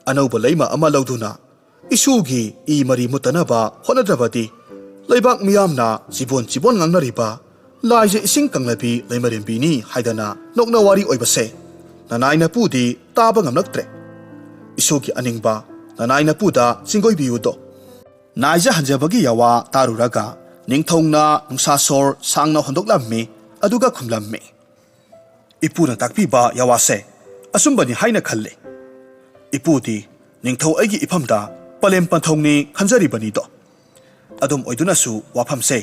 ꯑꯅꯧꯕ ꯂꯩꯃ ꯑꯃ ꯂꯧꯗꯨꯅ ꯏꯁꯨꯒꯤ ꯏ ꯃꯔꯤ ꯃꯨꯠꯇꯅꯕ ꯍꯣꯠꯅꯗ꯭ꯔꯕꯗꯤ ꯂꯩꯕꯥꯛ ꯃꯤꯌꯥꯝꯅ ꯆꯤꯕꯣꯟ ꯆꯤꯕꯣꯟ ꯉꯥꯡꯅꯔꯤꯕ ꯂꯥꯏꯖ ꯏꯁꯤꯡ ꯀꯪꯂꯕꯤ ꯂꯩꯃꯔꯦꯝꯕꯤꯅꯤ ꯍꯥꯏꯗꯅ ꯅꯣꯛꯅꯋꯥꯔꯤ ꯑꯣꯏꯕꯁꯦ ꯅꯅꯥꯏ ꯅꯄꯨꯗꯤ ꯇꯥꯕ ꯉꯝꯂꯛꯇ꯭ꯔꯦ꯫ ꯏꯁꯨꯒꯤ ꯑꯅꯤꯡꯕ ꯅꯅꯥꯏ ꯅꯄꯨꯗ ꯆꯤꯡꯒꯣꯏꯕꯤꯌꯨꯗꯣ꯫" ꯅꯥꯏꯖꯍꯟꯖꯕꯒꯤ ꯌꯥꯋꯥ ꯇꯥꯔꯨꯔꯒ ꯅꯤꯡꯊꯧꯅ ꯅꯨꯡꯁꯥ ꯁꯣꯔ ꯁꯥꯡꯅ ꯍꯣꯟꯗꯣꯛꯂꯝꯃꯤ, ꯑꯗꯨꯒ ꯈꯨꯝꯂꯝꯃꯤ, "ꯏꯄꯨꯅ ꯇꯥꯛꯄꯤꯕ ꯌꯥꯋꯥꯁꯦ ꯑꯆꯨꯝꯕꯅꯤ ꯍꯥꯏꯅ ꯈꯜꯂꯤ꯫ ꯏꯄꯨꯗꯤ ꯅꯤꯡꯊꯧ ꯑꯩꯒꯤ ꯏꯐꯝꯗ ꯄꯂꯦꯝ ꯄꯟꯊꯧꯅꯤ ꯈꯟꯖꯔꯤꯕꯅꯤꯗꯣ꯫ ꯑꯗꯨꯝ ꯑꯣꯏꯗꯨꯅꯁꯨ ꯋꯥꯐꯝꯁꯦ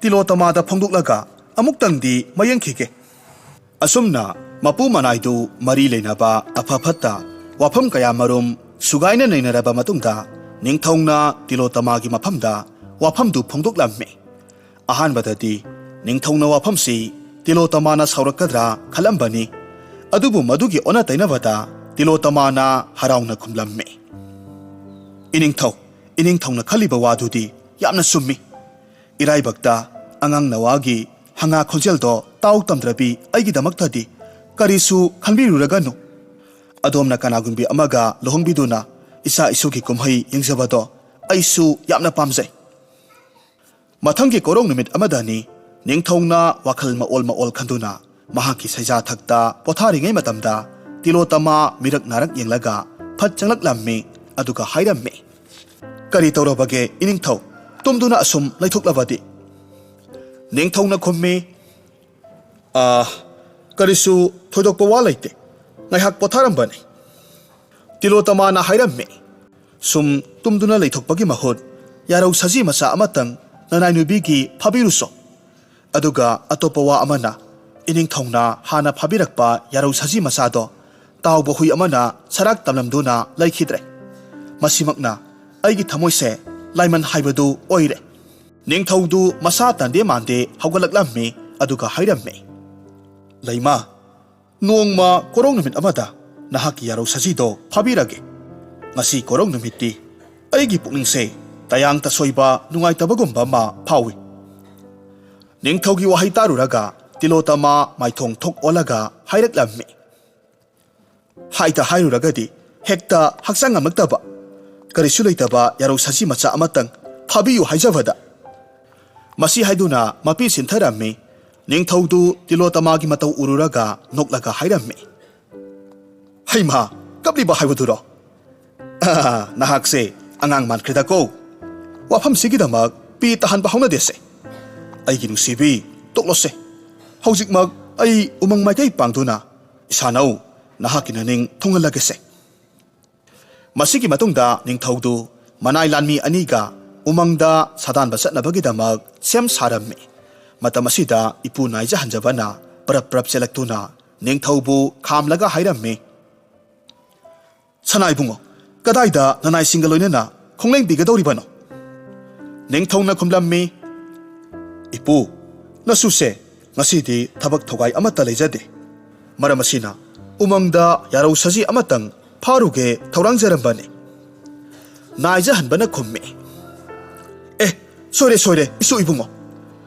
ꯇꯤꯂꯣꯇꯃꯥꯗ ꯐꯣꯡꯗꯣꯛꯂꯒ ꯑꯃꯨꯛꯇꯪꯗꯤ ꯃꯌꯦꯡꯈꯤꯒꯦ꯫" ꯑꯁꯨꯝꯅ ꯃꯄꯨ ꯃꯅꯥꯏꯗꯨ ꯃꯔꯤ ꯂꯩꯅꯕ ꯑꯐ ꯐꯠꯇ ꯋꯥꯐꯝ ꯀꯌꯥ ꯃꯔꯨꯝ ꯁꯨꯒꯥꯏꯅ ꯅꯩꯅꯔꯕ ꯃꯇꯨꯡꯗ ꯅꯤꯡꯊꯧꯅ ꯇꯤꯂꯣꯇꯃꯥꯒꯤ ꯃꯐꯝꯗ ꯋꯥꯐꯝꯗꯨ ꯐꯣꯡꯗꯣꯛꯂꯝꯃꯤ꯫ ꯑꯍꯥꯟꯕꯗꯗꯤ ꯅꯤꯡꯊꯧꯅ ꯋꯥꯐꯝꯁꯤ ꯇꯤꯂꯣꯇꯃꯥꯅ ꯁꯥꯎꯔꯛꯀꯗ꯭ꯔꯥ ꯈꯜꯂꯝꯕꯅꯤ꯫ ꯑꯗꯨꯕꯨ ꯃꯗꯨꯒꯤ ꯑꯣꯟꯅ ꯇꯩꯅꯕꯗ ꯇꯤꯂꯣꯇꯃꯥꯅ ꯍꯔꯥꯎꯅ ꯈꯨꯝꯂꯝꯃꯤ꯫ "ꯏꯅꯤꯡꯊꯧ, ꯏꯅꯤꯡꯊꯧꯅ ꯈꯜꯂꯤꯕ ꯋꯥꯗꯨꯗꯤ ꯌꯥꯝꯅ ꯆꯨꯝꯃꯤ꯫ ꯏꯔꯥꯏꯕꯛꯇ ꯑꯉꯥꯡ ꯅꯋꯥꯒꯤ ꯍꯪꯉꯥ ꯈꯣꯟꯖꯦꯜꯗꯣ ꯇꯥꯎ ꯇꯝꯗ꯭ꯔꯕꯤ ꯑꯩꯒꯤꯗꯃꯛꯇꯗꯤ ꯀꯔꯤꯁꯨ ꯈꯟꯕꯤꯔꯨꯔꯒꯅꯨ꯫ ꯑꯗꯣꯝꯅ ꯀꯅꯥꯒꯨꯝꯕꯤ ꯑꯃꯒ ꯂꯨꯍꯣꯡꯕꯤꯗꯨꯅ ꯏꯆꯥ ꯏꯁꯨꯒꯤ ꯀꯨꯝꯍꯩ ꯌꯦꯡꯖꯕꯗꯣ ꯑꯩꯁꯨ ꯌꯥꯝꯅ ꯄꯥꯝꯖꯩ"꯫ ꯃꯊꯪꯒꯤ ꯀꯣꯔꯧ ꯅꯨꯃꯤꯠ ꯑꯃꯗꯅꯤ꯫ ꯅꯤꯡꯊꯧꯅ ꯋꯥꯈꯜ ꯃꯑꯣꯜ ꯃꯑꯣꯜ ꯈꯟꯗꯨꯅ ꯃꯍꯥꯛꯀꯤ ꯁꯩꯖꯥ ꯊꯛꯇ ꯄꯣꯊꯥꯔꯤꯉꯩ ꯃꯇꯝꯗ ꯇꯤꯂꯣꯇꯃꯥ ꯃꯤꯔꯛ ꯅꯥꯔꯛ ꯌꯦꯡꯂꯒ ꯐꯠ ꯆꯪꯂꯛꯂꯝꯃꯤ꯫ ꯑꯗꯨꯒ ꯍꯥꯏꯔꯝꯃꯤ, "ꯀꯔꯤ ꯇꯧꯔꯕꯒꯦ ꯏꯅꯤꯡꯊꯧ? ꯇꯨꯝꯗꯨꯅ ꯑꯁꯨꯝ ꯂꯩꯊꯣꯛꯂꯕꯗꯤ?" ꯅꯤꯡꯊꯧꯅ ꯈꯨꯝꯃꯤ, "ꯑꯥ, ꯀꯔꯤꯁꯨ ꯊꯣꯏꯗꯣꯛꯄ ꯋꯥ ꯂꯩꯇꯦ꯫ ꯉꯥꯏꯍꯥꯛ ꯄꯣꯊꯥꯔꯝꯕꯅꯤ"꯫ ꯇꯤꯂꯣꯇꯃꯥꯅ ꯍꯥꯏꯔꯝꯃꯤ, "ꯁꯨꯝ ꯇꯨꯝꯗꯨꯅ ꯂꯩꯊꯣꯛꯄꯒꯤ ꯃꯍꯨꯠ ꯌꯥꯔꯧ ꯁꯖꯤ ꯃꯆꯥ ꯑꯃꯇꯪ ꯅꯅꯥꯏ ꯅꯨꯄꯤꯒꯤ ꯐꯥꯕꯤꯔꯨꯁꯣ꯫ ꯑꯗꯨꯒ ꯑꯇꯣꯞꯄ ꯋꯥ ꯑꯃꯅ, ꯏꯅꯤꯡꯊꯧꯅ ꯍꯥꯟꯅ ꯐꯥꯕꯤꯔꯛꯄ ꯌꯥꯔꯧ ꯁꯖꯤ ꯃꯆꯥꯗꯣ ꯇꯥꯎꯕ ꯍꯨꯏ ꯑꯃꯅ ꯁꯔꯥꯛ ꯇꯝꯂꯝꯗꯨꯅ ꯂꯩꯈꯤꯗ꯭ꯔꯦ꯫ ꯃꯁꯤꯃꯛꯅ ꯑꯩꯒꯤ ꯊꯃꯣꯏꯁꯦ ꯂꯥꯏꯃꯟ ꯍꯥꯏꯕꯗꯨ ꯑꯣꯏꯔꯦ"꯫ ꯅꯤꯡꯊꯧꯗꯨ ꯃꯁꯥ ꯇꯟꯗꯦ ꯃꯥꯟꯗꯦ ꯍꯧꯒꯠꯂꯛꯂꯝꯃꯤ꯫ ꯑꯗꯨꯒ ꯍꯥꯏꯔꯝꯃꯤ, "ꯂꯩꯃ, ꯅꯣꯡꯃ ꯀꯣꯔꯧ ꯅꯨꯃꯤꯠ ꯑꯃꯗ ꯅꯍꯥꯛꯀꯤ ꯌꯥꯔꯧ ꯁꯖꯤꯗꯣ ꯐꯥꯕꯤꯔꯒꯦ꯫ ꯉꯁꯤ ꯀꯣꯔꯧ ꯅꯨꯃꯤꯠꯇꯤ ꯑꯩꯒꯤ ꯄꯨꯛꯅꯤꯡꯁꯦ ꯇꯌꯥꯡ ꯇꯁꯣꯏꯕ ꯅꯨꯡꯉꯥꯏꯇꯕꯒꯨꯝꯕ ꯑꯃ ꯐꯥꯎꯏ"꯫ ꯅꯤꯡꯊꯧꯒꯤ ꯋꯥꯍꯩ ꯇꯥꯔꯨꯔꯒ ꯇꯤꯂꯣꯇꯃꯥ ꯃꯥꯏꯊꯣꯡ ꯊꯣꯛ ꯑꯣꯜꯂꯒ ꯍꯥꯏꯔꯛꯂꯝꯃꯤ, "ꯍꯥꯏꯗ ꯍꯥꯏꯔꯨꯔꯒꯗꯤ ꯍꯦꯛꯇ ꯍꯛꯆꯥꯡ ꯉꯝꯂꯛꯇꯕ꯫ ꯀꯔꯤꯁꯨ ꯂꯩꯇꯕ ꯌꯥꯔꯧ ꯁꯖꯤ ꯃꯆꯥ ꯑꯃꯇꯪ ꯐꯥꯕꯤꯌꯨ ꯍꯥꯏꯖꯕꯗ"꯫ ꯃꯁꯤ ꯍꯥꯏꯗꯨꯅ ꯃꯄꯤ ꯁꯤꯟꯊꯔꯝꯃꯤ꯫ ꯅꯤꯡꯊꯧꯗꯨ ꯇꯤꯂꯣꯇꯃꯥꯒꯤ ꯃꯇꯧ ꯎꯔꯨꯔꯒ ꯅꯣꯛꯂꯒ ꯍꯥꯏꯔꯝꯃꯤ, "ꯍꯩꯃꯥ, ꯀꯞꯂꯤꯕ ꯍꯥꯏꯕꯗꯨꯔꯣ? ꯑꯥ, ꯅꯍꯥꯛꯁꯦ ꯑꯉꯥꯡ ꯃꯥꯟꯈ꯭ꯔꯦꯗꯀꯣ꯫ ꯋꯥꯐꯝꯁꯤꯒꯤꯗꯃꯛ ꯄꯤ ꯇꯥꯍꯟꯕ ꯍꯧꯅꯗꯦꯁꯦ꯫ ꯑꯩꯒꯤ ꯅꯨꯡꯁꯤꯕꯤ, ꯇꯣꯛꯂꯣꯁꯦ꯫ ꯍꯧꯖꯤꯛꯃꯛ ꯑꯩ ꯎꯃꯪ ꯃꯥꯏꯀꯩ ꯄꯥꯡꯗꯨꯅ ꯏꯁꯥꯅꯧ ꯅꯍꯥꯛꯀꯤ ꯅꯅꯤꯡ ꯊꯨꯡꯍꯜꯂꯒꯦꯁꯦ"꯫ ꯃꯁꯤꯒꯤ ꯃꯇꯨꯡꯗ ꯅꯤꯡꯊꯧꯗꯨ ꯃꯅꯥꯏ ꯂꯥꯟꯃꯤ ꯑꯅꯤꯒ ꯎꯃꯪꯗ ꯁꯥꯗꯥꯟꯕ ꯆꯠꯅꯕꯒꯤꯗꯃꯛ ꯁꯦꯝ ꯁꯥꯔꯝꯃꯤ꯫ ꯃꯇꯝ ꯑꯁꯤꯗ ꯏꯄꯨ ꯅꯥꯏꯖ ꯍꯟꯖꯕꯅ ꯄꯔꯞ ꯄꯔꯞ ꯆꯦꯜꯂꯛꯇꯨꯅ ꯅꯤꯡꯊꯧꯕꯨ ꯈꯥꯝꯂꯒ ꯍꯥꯏꯔꯝꯃꯤ, "ꯁꯅꯥꯏꯕꯨꯡꯉꯣ, ꯀꯗꯥꯏꯗ ꯅꯅꯥꯏꯁꯤꯡꯒ ꯂꯣꯏꯅꯅ ꯈꯣꯡꯂꯦꯡꯕꯤꯒꯗꯧꯔꯤꯕꯅꯣ?" ꯅꯤꯡꯊꯧꯅ ꯈꯨꯝꯂꯝꯃꯤ, "ꯏꯄꯨ, ꯅꯁꯨꯁꯦ ꯉꯁꯤꯗꯤ ꯊꯕꯛ ꯊꯧꯒꯥꯏ ꯑꯃꯠꯇ ꯂꯩꯖꯗꯦ꯫ ꯃꯔꯝ ꯑꯁꯤꯅ ꯎꯃꯪꯗ ꯌꯥꯔꯧ ꯁꯖꯤ ꯑꯃꯇꯪ ꯐꯥꯔꯨꯒꯦ ꯊꯧꯔꯥꯡꯖꯔꯝꯕꯅꯤ"꯫ ꯅꯥꯏꯖꯍꯟꯕꯅ ꯈꯨꯝꯃꯤ, "ꯑꯦ, ꯁꯣꯏꯔꯦ, ꯁꯣꯏꯔꯦ, ꯏꯁꯨ ꯏꯕꯨꯡꯉꯣ꯫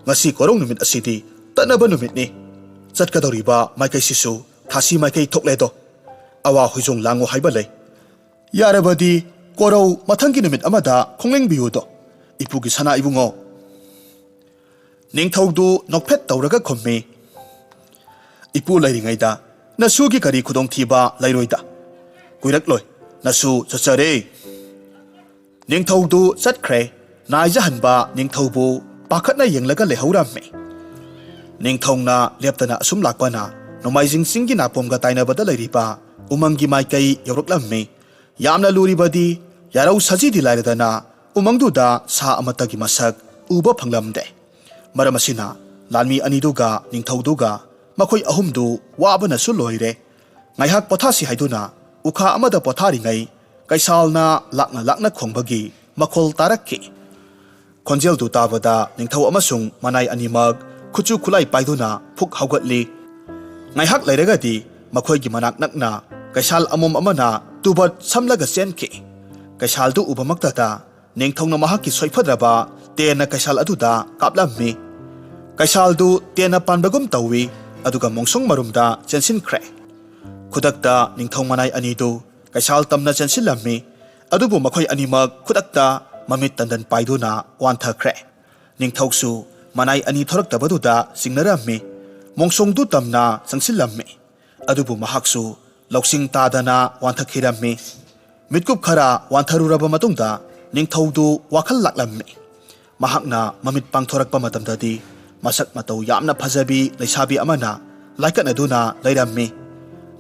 ꯉꯁꯤ ꯀꯣꯔꯧ ꯅꯨꯃꯤꯠ ꯑꯁꯤꯗꯤ ꯇꯠꯅꯕ ꯅꯨꯃꯤꯠꯅꯤ꯫ ꯆꯠꯀꯗꯧꯔꯤꯕ ꯃꯥꯏꯀꯩꯁꯤꯁꯨ ꯊꯥꯁꯤ ꯃꯥꯏꯀꯩ ꯊꯣꯛꯂꯦꯗꯣ꯫ ꯑꯋꯥ ꯍꯣꯏꯖꯣꯡ ꯂꯥꯡꯉꯨ ꯍꯥꯏꯕ ꯂꯩ꯫ ꯌꯥꯔꯕꯗꯤ ꯀꯣꯔꯧ ꯃꯊꯪꯒꯤ ꯅꯨꯃꯤꯠ ꯑꯃꯗ ꯈꯣꯡꯂꯦꯡꯕꯤꯌꯨꯗꯣ, ꯏꯄꯨꯒꯤ ꯁꯅꯥ ꯏꯕꯨꯡꯉꯣ꯫" ꯅꯤꯡꯊꯧꯗꯨ ꯅꯣꯛꯐꯦꯠ ꯇꯧꯔꯒ ꯈꯨꯝꯃꯤ, "ꯏꯄꯨ ꯂꯩꯔꯤꯉꯩꯗ ꯅꯁꯨꯒꯤ ꯀꯔꯤ ꯈꯨꯗꯣꯡꯊꯤꯕ ꯂꯩꯔꯣꯏꯗ꯫ ꯀꯨꯏꯔꯛꯂꯣꯏ, ꯅꯁꯨ ꯆꯠꯆꯔꯦ꯫" ꯅꯤꯡꯊꯧꯗꯨ ꯆꯠꯈ꯭ꯔꯦ꯫ ꯅꯥꯏꯖꯍꯟꯕ ꯅꯤꯡꯊꯧꯕꯨ ꯄꯥꯈꯠꯅ ꯌꯦꯡꯂꯒ ꯂꯩꯍꯧꯔꯝꯃꯤ꯫ ꯅꯤꯡꯊꯧꯅ ꯂꯦꯞꯇꯅ ꯑꯁꯨꯝ ꯂꯥꯛꯄꯅ ꯅꯣꯡꯃꯥꯏꯖꯤꯡ ꯆꯤꯡꯒꯤ ꯅꯥꯄꯣꯝꯒ ꯇꯥꯏꯅꯕꯗ ꯂꯩꯔꯤꯕ ꯎꯃꯪꯒꯤ ꯃꯥꯏꯀꯩ ꯌꯧꯔꯛꯂꯝꯃꯤ꯫ ꯌꯥꯝꯅ ꯂꯨꯔꯤꯕꯗꯤ ꯌꯥꯔꯧ ꯁꯖꯤꯗꯤ ꯂꯥꯏꯔꯗꯅ ꯎꯃꯪꯗꯨꯗ ꯁꯥ ꯑꯃꯠꯇꯒꯤ ꯃꯁꯛ ꯎꯕ ꯐꯪꯂꯝꯗꯦ꯫ ꯃꯔꯝ ꯑꯁꯤꯅ ꯂꯥꯟꯃꯤ ꯑꯅꯤꯗꯨꯒ ꯅꯤꯡꯊꯧꯗꯨꯒ ꯃꯈꯣꯏ ꯑꯍꯨꯝꯗꯨ ꯋꯥꯕꯅꯁꯨ ꯂꯣꯏꯔꯦ꯫ ꯉꯥꯏꯍꯥꯛ ꯄꯣꯊꯥꯁꯤ ꯍꯥꯏꯗꯨꯅ ꯎꯈꯥ ꯑꯃꯗ ꯄꯣꯊꯥꯔꯤꯉꯩ ꯀꯩꯁꯥꯜꯅ ꯂꯥꯛꯅ ꯂꯥꯛꯅ ꯈꯣꯡꯕꯒꯤ ꯃꯈꯣꯜ ꯇꯥꯔꯛꯈꯤ꯫ ꯈꯣꯟꯖꯦꯜꯗꯨ ꯇꯥꯕꯗ ꯅꯤꯡꯊꯧ ꯑꯃꯁꯨꯡ ꯃꯅꯥꯏ ꯑꯅꯤꯃꯛ ꯈꯨꯠꯁꯨ ꯈꯨꯠꯂꯥꯏ ꯄꯥꯏꯗꯨꯅ ꯐꯨꯛ ꯍꯧꯒꯠꯂꯤ꯫ ꯉꯥꯏꯍꯥꯛ ꯂꯩꯔꯒꯗꯤ ꯃꯈꯣꯏꯒꯤ ꯃꯅꯥꯛ ꯅꯛꯅ ꯀꯩꯁꯥꯜ ꯑꯃꯣꯝ ꯑꯃꯅ ꯇꯨꯕꯠ ꯁꯝꯂꯒ ꯆꯦꯟꯈꯤ꯫ ꯀꯩꯁꯥꯜꯗꯨ ꯎꯕꯃꯛꯇꯗ ꯅꯤꯡꯊꯧꯅ ꯃꯍꯥꯛꯀꯤ ꯁꯣꯏꯐꯗ꯭ꯔꯕ ꯇꯦꯟꯅ ꯀꯩꯁꯥꯜ ꯑꯗꯨꯗ ꯀꯥꯞꯂꯝꯃꯤ꯫ ꯀꯩꯁꯥꯜꯗꯨ ꯇꯦꯟꯅ ꯄꯥꯟꯕꯒꯨꯝ ꯇꯧꯏ, ꯑꯗꯨꯒ ꯃꯣꯡꯁꯣꯡ ꯃꯔꯨꯝꯗ ꯆꯦꯟꯁꯤꯟꯈ꯭ꯔꯦ꯫ ꯈꯨꯗꯛꯇ ꯅꯤꯡꯊꯧ ꯃꯅꯥꯏ ꯑꯅꯤꯗꯨ ꯀꯩꯁꯥꯜ ꯇꯝꯅ ꯆꯦꯟꯁꯤꯜꯂꯝꯃꯤ, ꯑꯗꯨꯕꯨ ꯃꯈꯣꯏ ꯑꯅꯤꯃꯛ ꯈꯨꯗꯛꯇ ꯃꯃꯤꯠ ꯇꯟꯗꯟ ꯄꯥꯏꯗꯨꯅ ꯋꯥꯟꯊꯈ꯭ꯔꯦ꯫ ꯅꯤꯡꯊꯧꯁꯨ ꯃꯅꯥꯏ ꯑꯅꯤ ꯊꯣꯔꯛꯇꯕꯗꯨꯗ ꯆꯤꯡꯅꯔꯝꯃꯤ꯫ ꯃꯣꯡꯁꯣꯡꯗꯨ ꯇꯝꯅ ꯆꯪꯁꯤꯜꯂꯝꯃꯤ, ꯑꯗꯨꯕꯨ ꯃꯍꯥꯛꯁꯨ ꯂꯧꯁꯤꯡ ꯇꯥꯗꯅ ꯋꯥꯟꯊꯈꯤꯔꯝꯃꯤ꯫ ꯃꯤꯠꯀꯨꯞ ꯈꯔ ꯋꯥꯟꯊꯔꯨꯔꯕ ꯃꯇꯨꯡꯗ ꯅꯤꯡꯊꯧꯗꯨ ꯋꯥꯈꯜ ꯂꯥꯛꯂꯝꯃꯤ꯫ ꯃꯍꯥꯛꯅ ꯃꯃꯤꯠ ꯄꯥꯡꯊꯣꯔꯛꯄ ꯃꯇꯝꯗꯗꯤ ꯃꯁꯛ ꯃꯇꯧ ꯌꯥꯝꯅ ꯐꯖꯕꯤ ꯂꯩꯁꯥꯕꯤ ꯑꯃꯅ ꯂꯥꯏꯀꯠꯅꯗꯨꯅ ꯂꯩꯔꯝꯃꯤ꯫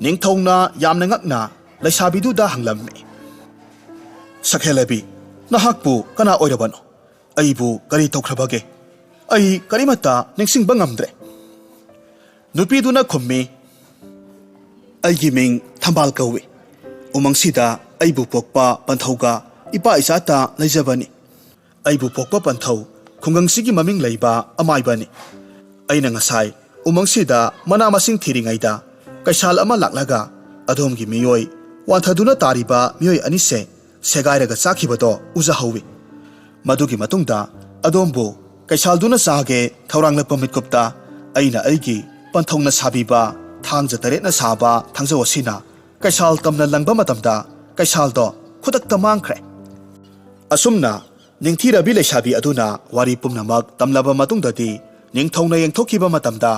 ꯅꯤꯡꯊꯧꯅ ꯌꯥꯝꯅ ꯉꯛꯅ ꯂꯩꯁꯥꯕꯤꯗꯨꯗ ꯍꯪꯂꯝꯃꯤ, "ꯁꯛꯍꯦꯜꯂꯕꯤ, ꯅꯍꯥꯛꯄꯨ ꯀꯅꯥ ꯑꯣꯏꯔꯕꯅꯣ? ꯑꯩꯕꯨ ꯀꯔꯤ ꯇꯧꯈ꯭ꯔꯕꯒꯦ? ꯑꯩ ꯀꯔꯤꯃꯠꯇ ꯅꯤꯡꯁꯤꯡꯕ ꯉꯝꯗ꯭ꯔꯦ꯫" ꯅꯨꯄꯤꯗꯨꯅ ꯈꯨꯝꯃꯤ, "ꯑꯩꯒꯤ ꯃꯤꯡ ꯊꯝꯕꯥꯜ ꯀꯧꯏ꯫ ꯎꯃꯪꯁꯤꯗ ꯑꯩꯕꯨ ꯄꯣꯛꯄ ꯄꯟꯊꯧꯒ ꯏꯄꯥ ꯏꯆꯥꯇ ꯂꯩꯖꯕꯅꯤ꯫ ꯑꯩꯕꯨ ꯄꯣꯛꯄ ꯄꯟꯊꯧ ꯈꯨꯡꯒꯪꯁꯤꯒꯤ ꯃꯃꯤꯡ ꯂꯩꯕ ꯑꯃꯥꯏꯕꯅꯤ꯫ ꯑꯩꯅ ꯉꯁꯥꯏ ꯎꯃꯪꯁꯤꯗ ꯃꯅꯥ ꯃꯁꯤꯡ ꯊꯤꯔꯤꯉꯩꯗ ꯀꯩꯁꯥꯜ ꯑꯃ ꯂꯥꯛꯂꯒ ꯑꯗꯣꯝꯒꯤ ꯃꯤꯑꯣꯏ ꯋꯥꯟꯊꯗꯨꯅ ꯇꯥꯔꯤꯕ ꯃꯤꯑꯣꯏ ꯑꯅꯤꯁꯦ ꯁꯦꯒꯥꯏꯔꯒ ꯆꯥꯈꯤꯕꯗꯣ ꯎꯖꯍꯧꯋꯤ꯫ ꯃꯗꯨꯒꯤ ꯃꯇꯨꯡꯗ ꯑꯗꯣꯝꯕꯨ ꯀꯩꯁꯥꯜꯗꯨꯅ ꯆꯥꯒꯦ ꯊꯧꯔꯥꯡꯂꯛꯄ ꯃꯤꯠꯀꯨꯞꯇ ꯑꯩꯅ ꯑꯩꯒꯤ ꯄꯟꯊꯧꯅ ꯁꯥꯕꯤꯕ ꯊꯥꯡꯖ ꯇꯔꯦꯠꯅ ꯁꯥꯕ ꯊꯥꯡꯖꯧ ꯑꯁꯤꯅ ꯀꯩꯁꯥꯜ ꯇꯝꯅ ꯂꯪꯕ ꯃꯇꯝꯗ ꯀꯩꯁꯥꯜꯗꯣ ꯈꯨꯗꯛꯇ ꯃꯥꯡꯈ꯭ꯔꯦ꯫ ꯑꯁꯨꯝꯅ ꯅꯤꯡꯊꯤꯔꯕꯤ ꯂꯩꯁꯥꯕꯤ ꯑꯗꯨꯅ ꯋꯥꯔꯤ ꯄꯨꯝꯅꯃꯛ ꯇꯝꯂꯕ ꯃꯇꯨꯡꯗꯗꯤ ꯅꯤꯡꯊꯧꯅ ꯌꯦꯡꯊꯣꯛꯈꯤꯕ ꯃꯇꯝꯗ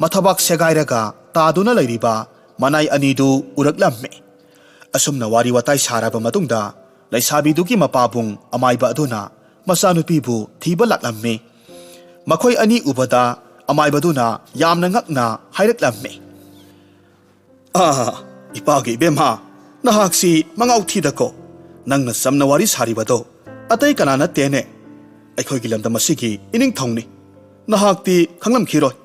ꯃꯊꯕꯥꯛ ꯁꯦꯒꯥꯏꯔꯒ ꯇꯥꯗꯨꯅ ꯂꯩꯔꯤꯕ ꯃꯅꯥꯏ ꯑꯅꯤꯗꯨ ꯎꯔꯛꯂꯝꯃꯤ꯫ ꯑꯁꯨꯝꯅ ꯋꯥꯔꯤ ꯋꯥꯇꯥꯏ ꯁꯥꯔꯕ ꯃꯇꯨꯡꯗ ꯂꯩꯁꯥꯕꯤꯗꯨꯒꯤ ꯃꯄꯥꯕꯨꯡ ꯑꯃꯥꯏꯕ ꯑꯗꯨꯅ ꯃꯆꯥꯅꯨꯄꯤꯕꯨ ꯊꯤꯕ ꯂꯥꯛꯂꯝꯃꯤ꯫ ꯃꯈꯣꯏ ꯑꯅꯤ ꯎꯕꯗ ꯑꯃꯥꯏꯕꯗꯨꯅ ꯌꯥꯝꯅ ꯉꯛꯅ ꯍꯥꯏꯔꯛꯂꯝꯃꯤ꯫ "ꯑꯥ, ꯏꯄꯥꯒꯤ ꯏꯕꯦꯝꯃ, ꯅꯍꯥꯛꯁꯤ ꯃꯉꯥꯎ ꯊꯤꯗꯀꯣ꯫ ꯅꯪꯅ ꯆꯝꯅ ꯋꯥꯔꯤ ꯁꯥꯔꯤꯕꯗꯣ ꯑꯇꯩ ꯀꯅꯥ ꯅꯠꯇꯦꯅꯦ, ꯑꯩꯈꯣꯏꯒꯤ ꯂꯝꯗꯝ ꯑꯁꯤꯒꯤ ꯏꯅꯤꯡꯊꯧꯅꯤ꯫ ꯅꯍꯥꯛꯇꯤ ꯈꯪꯂꯝꯈꯤꯔꯣꯏ꯫"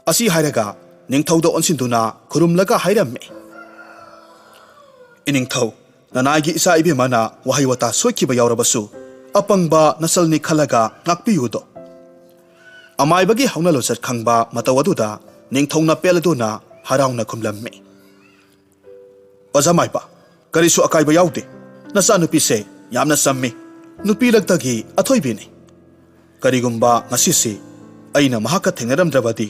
ꯑꯁꯤ ꯍꯥꯏꯔꯒ ꯅꯤꯡꯊꯧꯗ ꯑꯣꯟꯁꯤꯟꯗꯨꯅ ꯈꯨꯔꯨꯝꯂꯒ ꯍꯥꯏꯔꯝꯃꯤ, "ꯏꯅꯤꯡꯊꯧ, ꯅꯅꯥꯏꯒꯤ ꯏꯆꯥ ꯏꯕꯦꯝꯃꯅ ꯋꯥꯍꯩ ꯋꯥꯇꯥ ꯁꯣꯏꯈꯤꯕ ꯌꯥꯎꯔꯕꯁꯨ ꯑꯄꯪꯕ ꯅꯆꯜꯅꯤ ꯈꯜꯂꯒ ꯉꯥꯛꯄꯤꯌꯨꯗꯣ꯫" ꯑꯃꯥꯏꯕꯒꯤ ꯍꯧꯅ ꯂꯣꯟꯆꯠ ꯈꯪꯕ ꯃꯇꯧ ꯑꯗꯨꯗ ꯅꯤꯡꯊꯧꯅ ꯄꯦꯜꯂꯗꯨꯅ ꯍꯔꯥꯎꯅ ꯈꯨꯝꯂꯝꯃꯤ, "ꯑꯣꯖꯥ ꯃꯥꯏꯕ, ꯀꯔꯤꯁꯨ ꯑꯀꯥꯏꯕ ꯌꯥꯎꯗꯦ꯫ ꯅꯆꯥꯅꯨꯄꯤꯁꯦ ꯌꯥꯝꯅ ꯆꯝꯃꯤ, ꯅꯨꯄꯤ ꯂꯛꯇꯒꯤ ꯑꯊꯣꯏꯕꯤꯅꯤ꯫ ꯀꯔꯤꯒꯨꯝꯕ ꯉꯁꯤꯁꯤ ꯑꯩꯅ ꯃꯍꯥꯛꯀ ꯊꯦꯡꯅꯔꯝꯗ꯭ꯔꯕꯗꯤ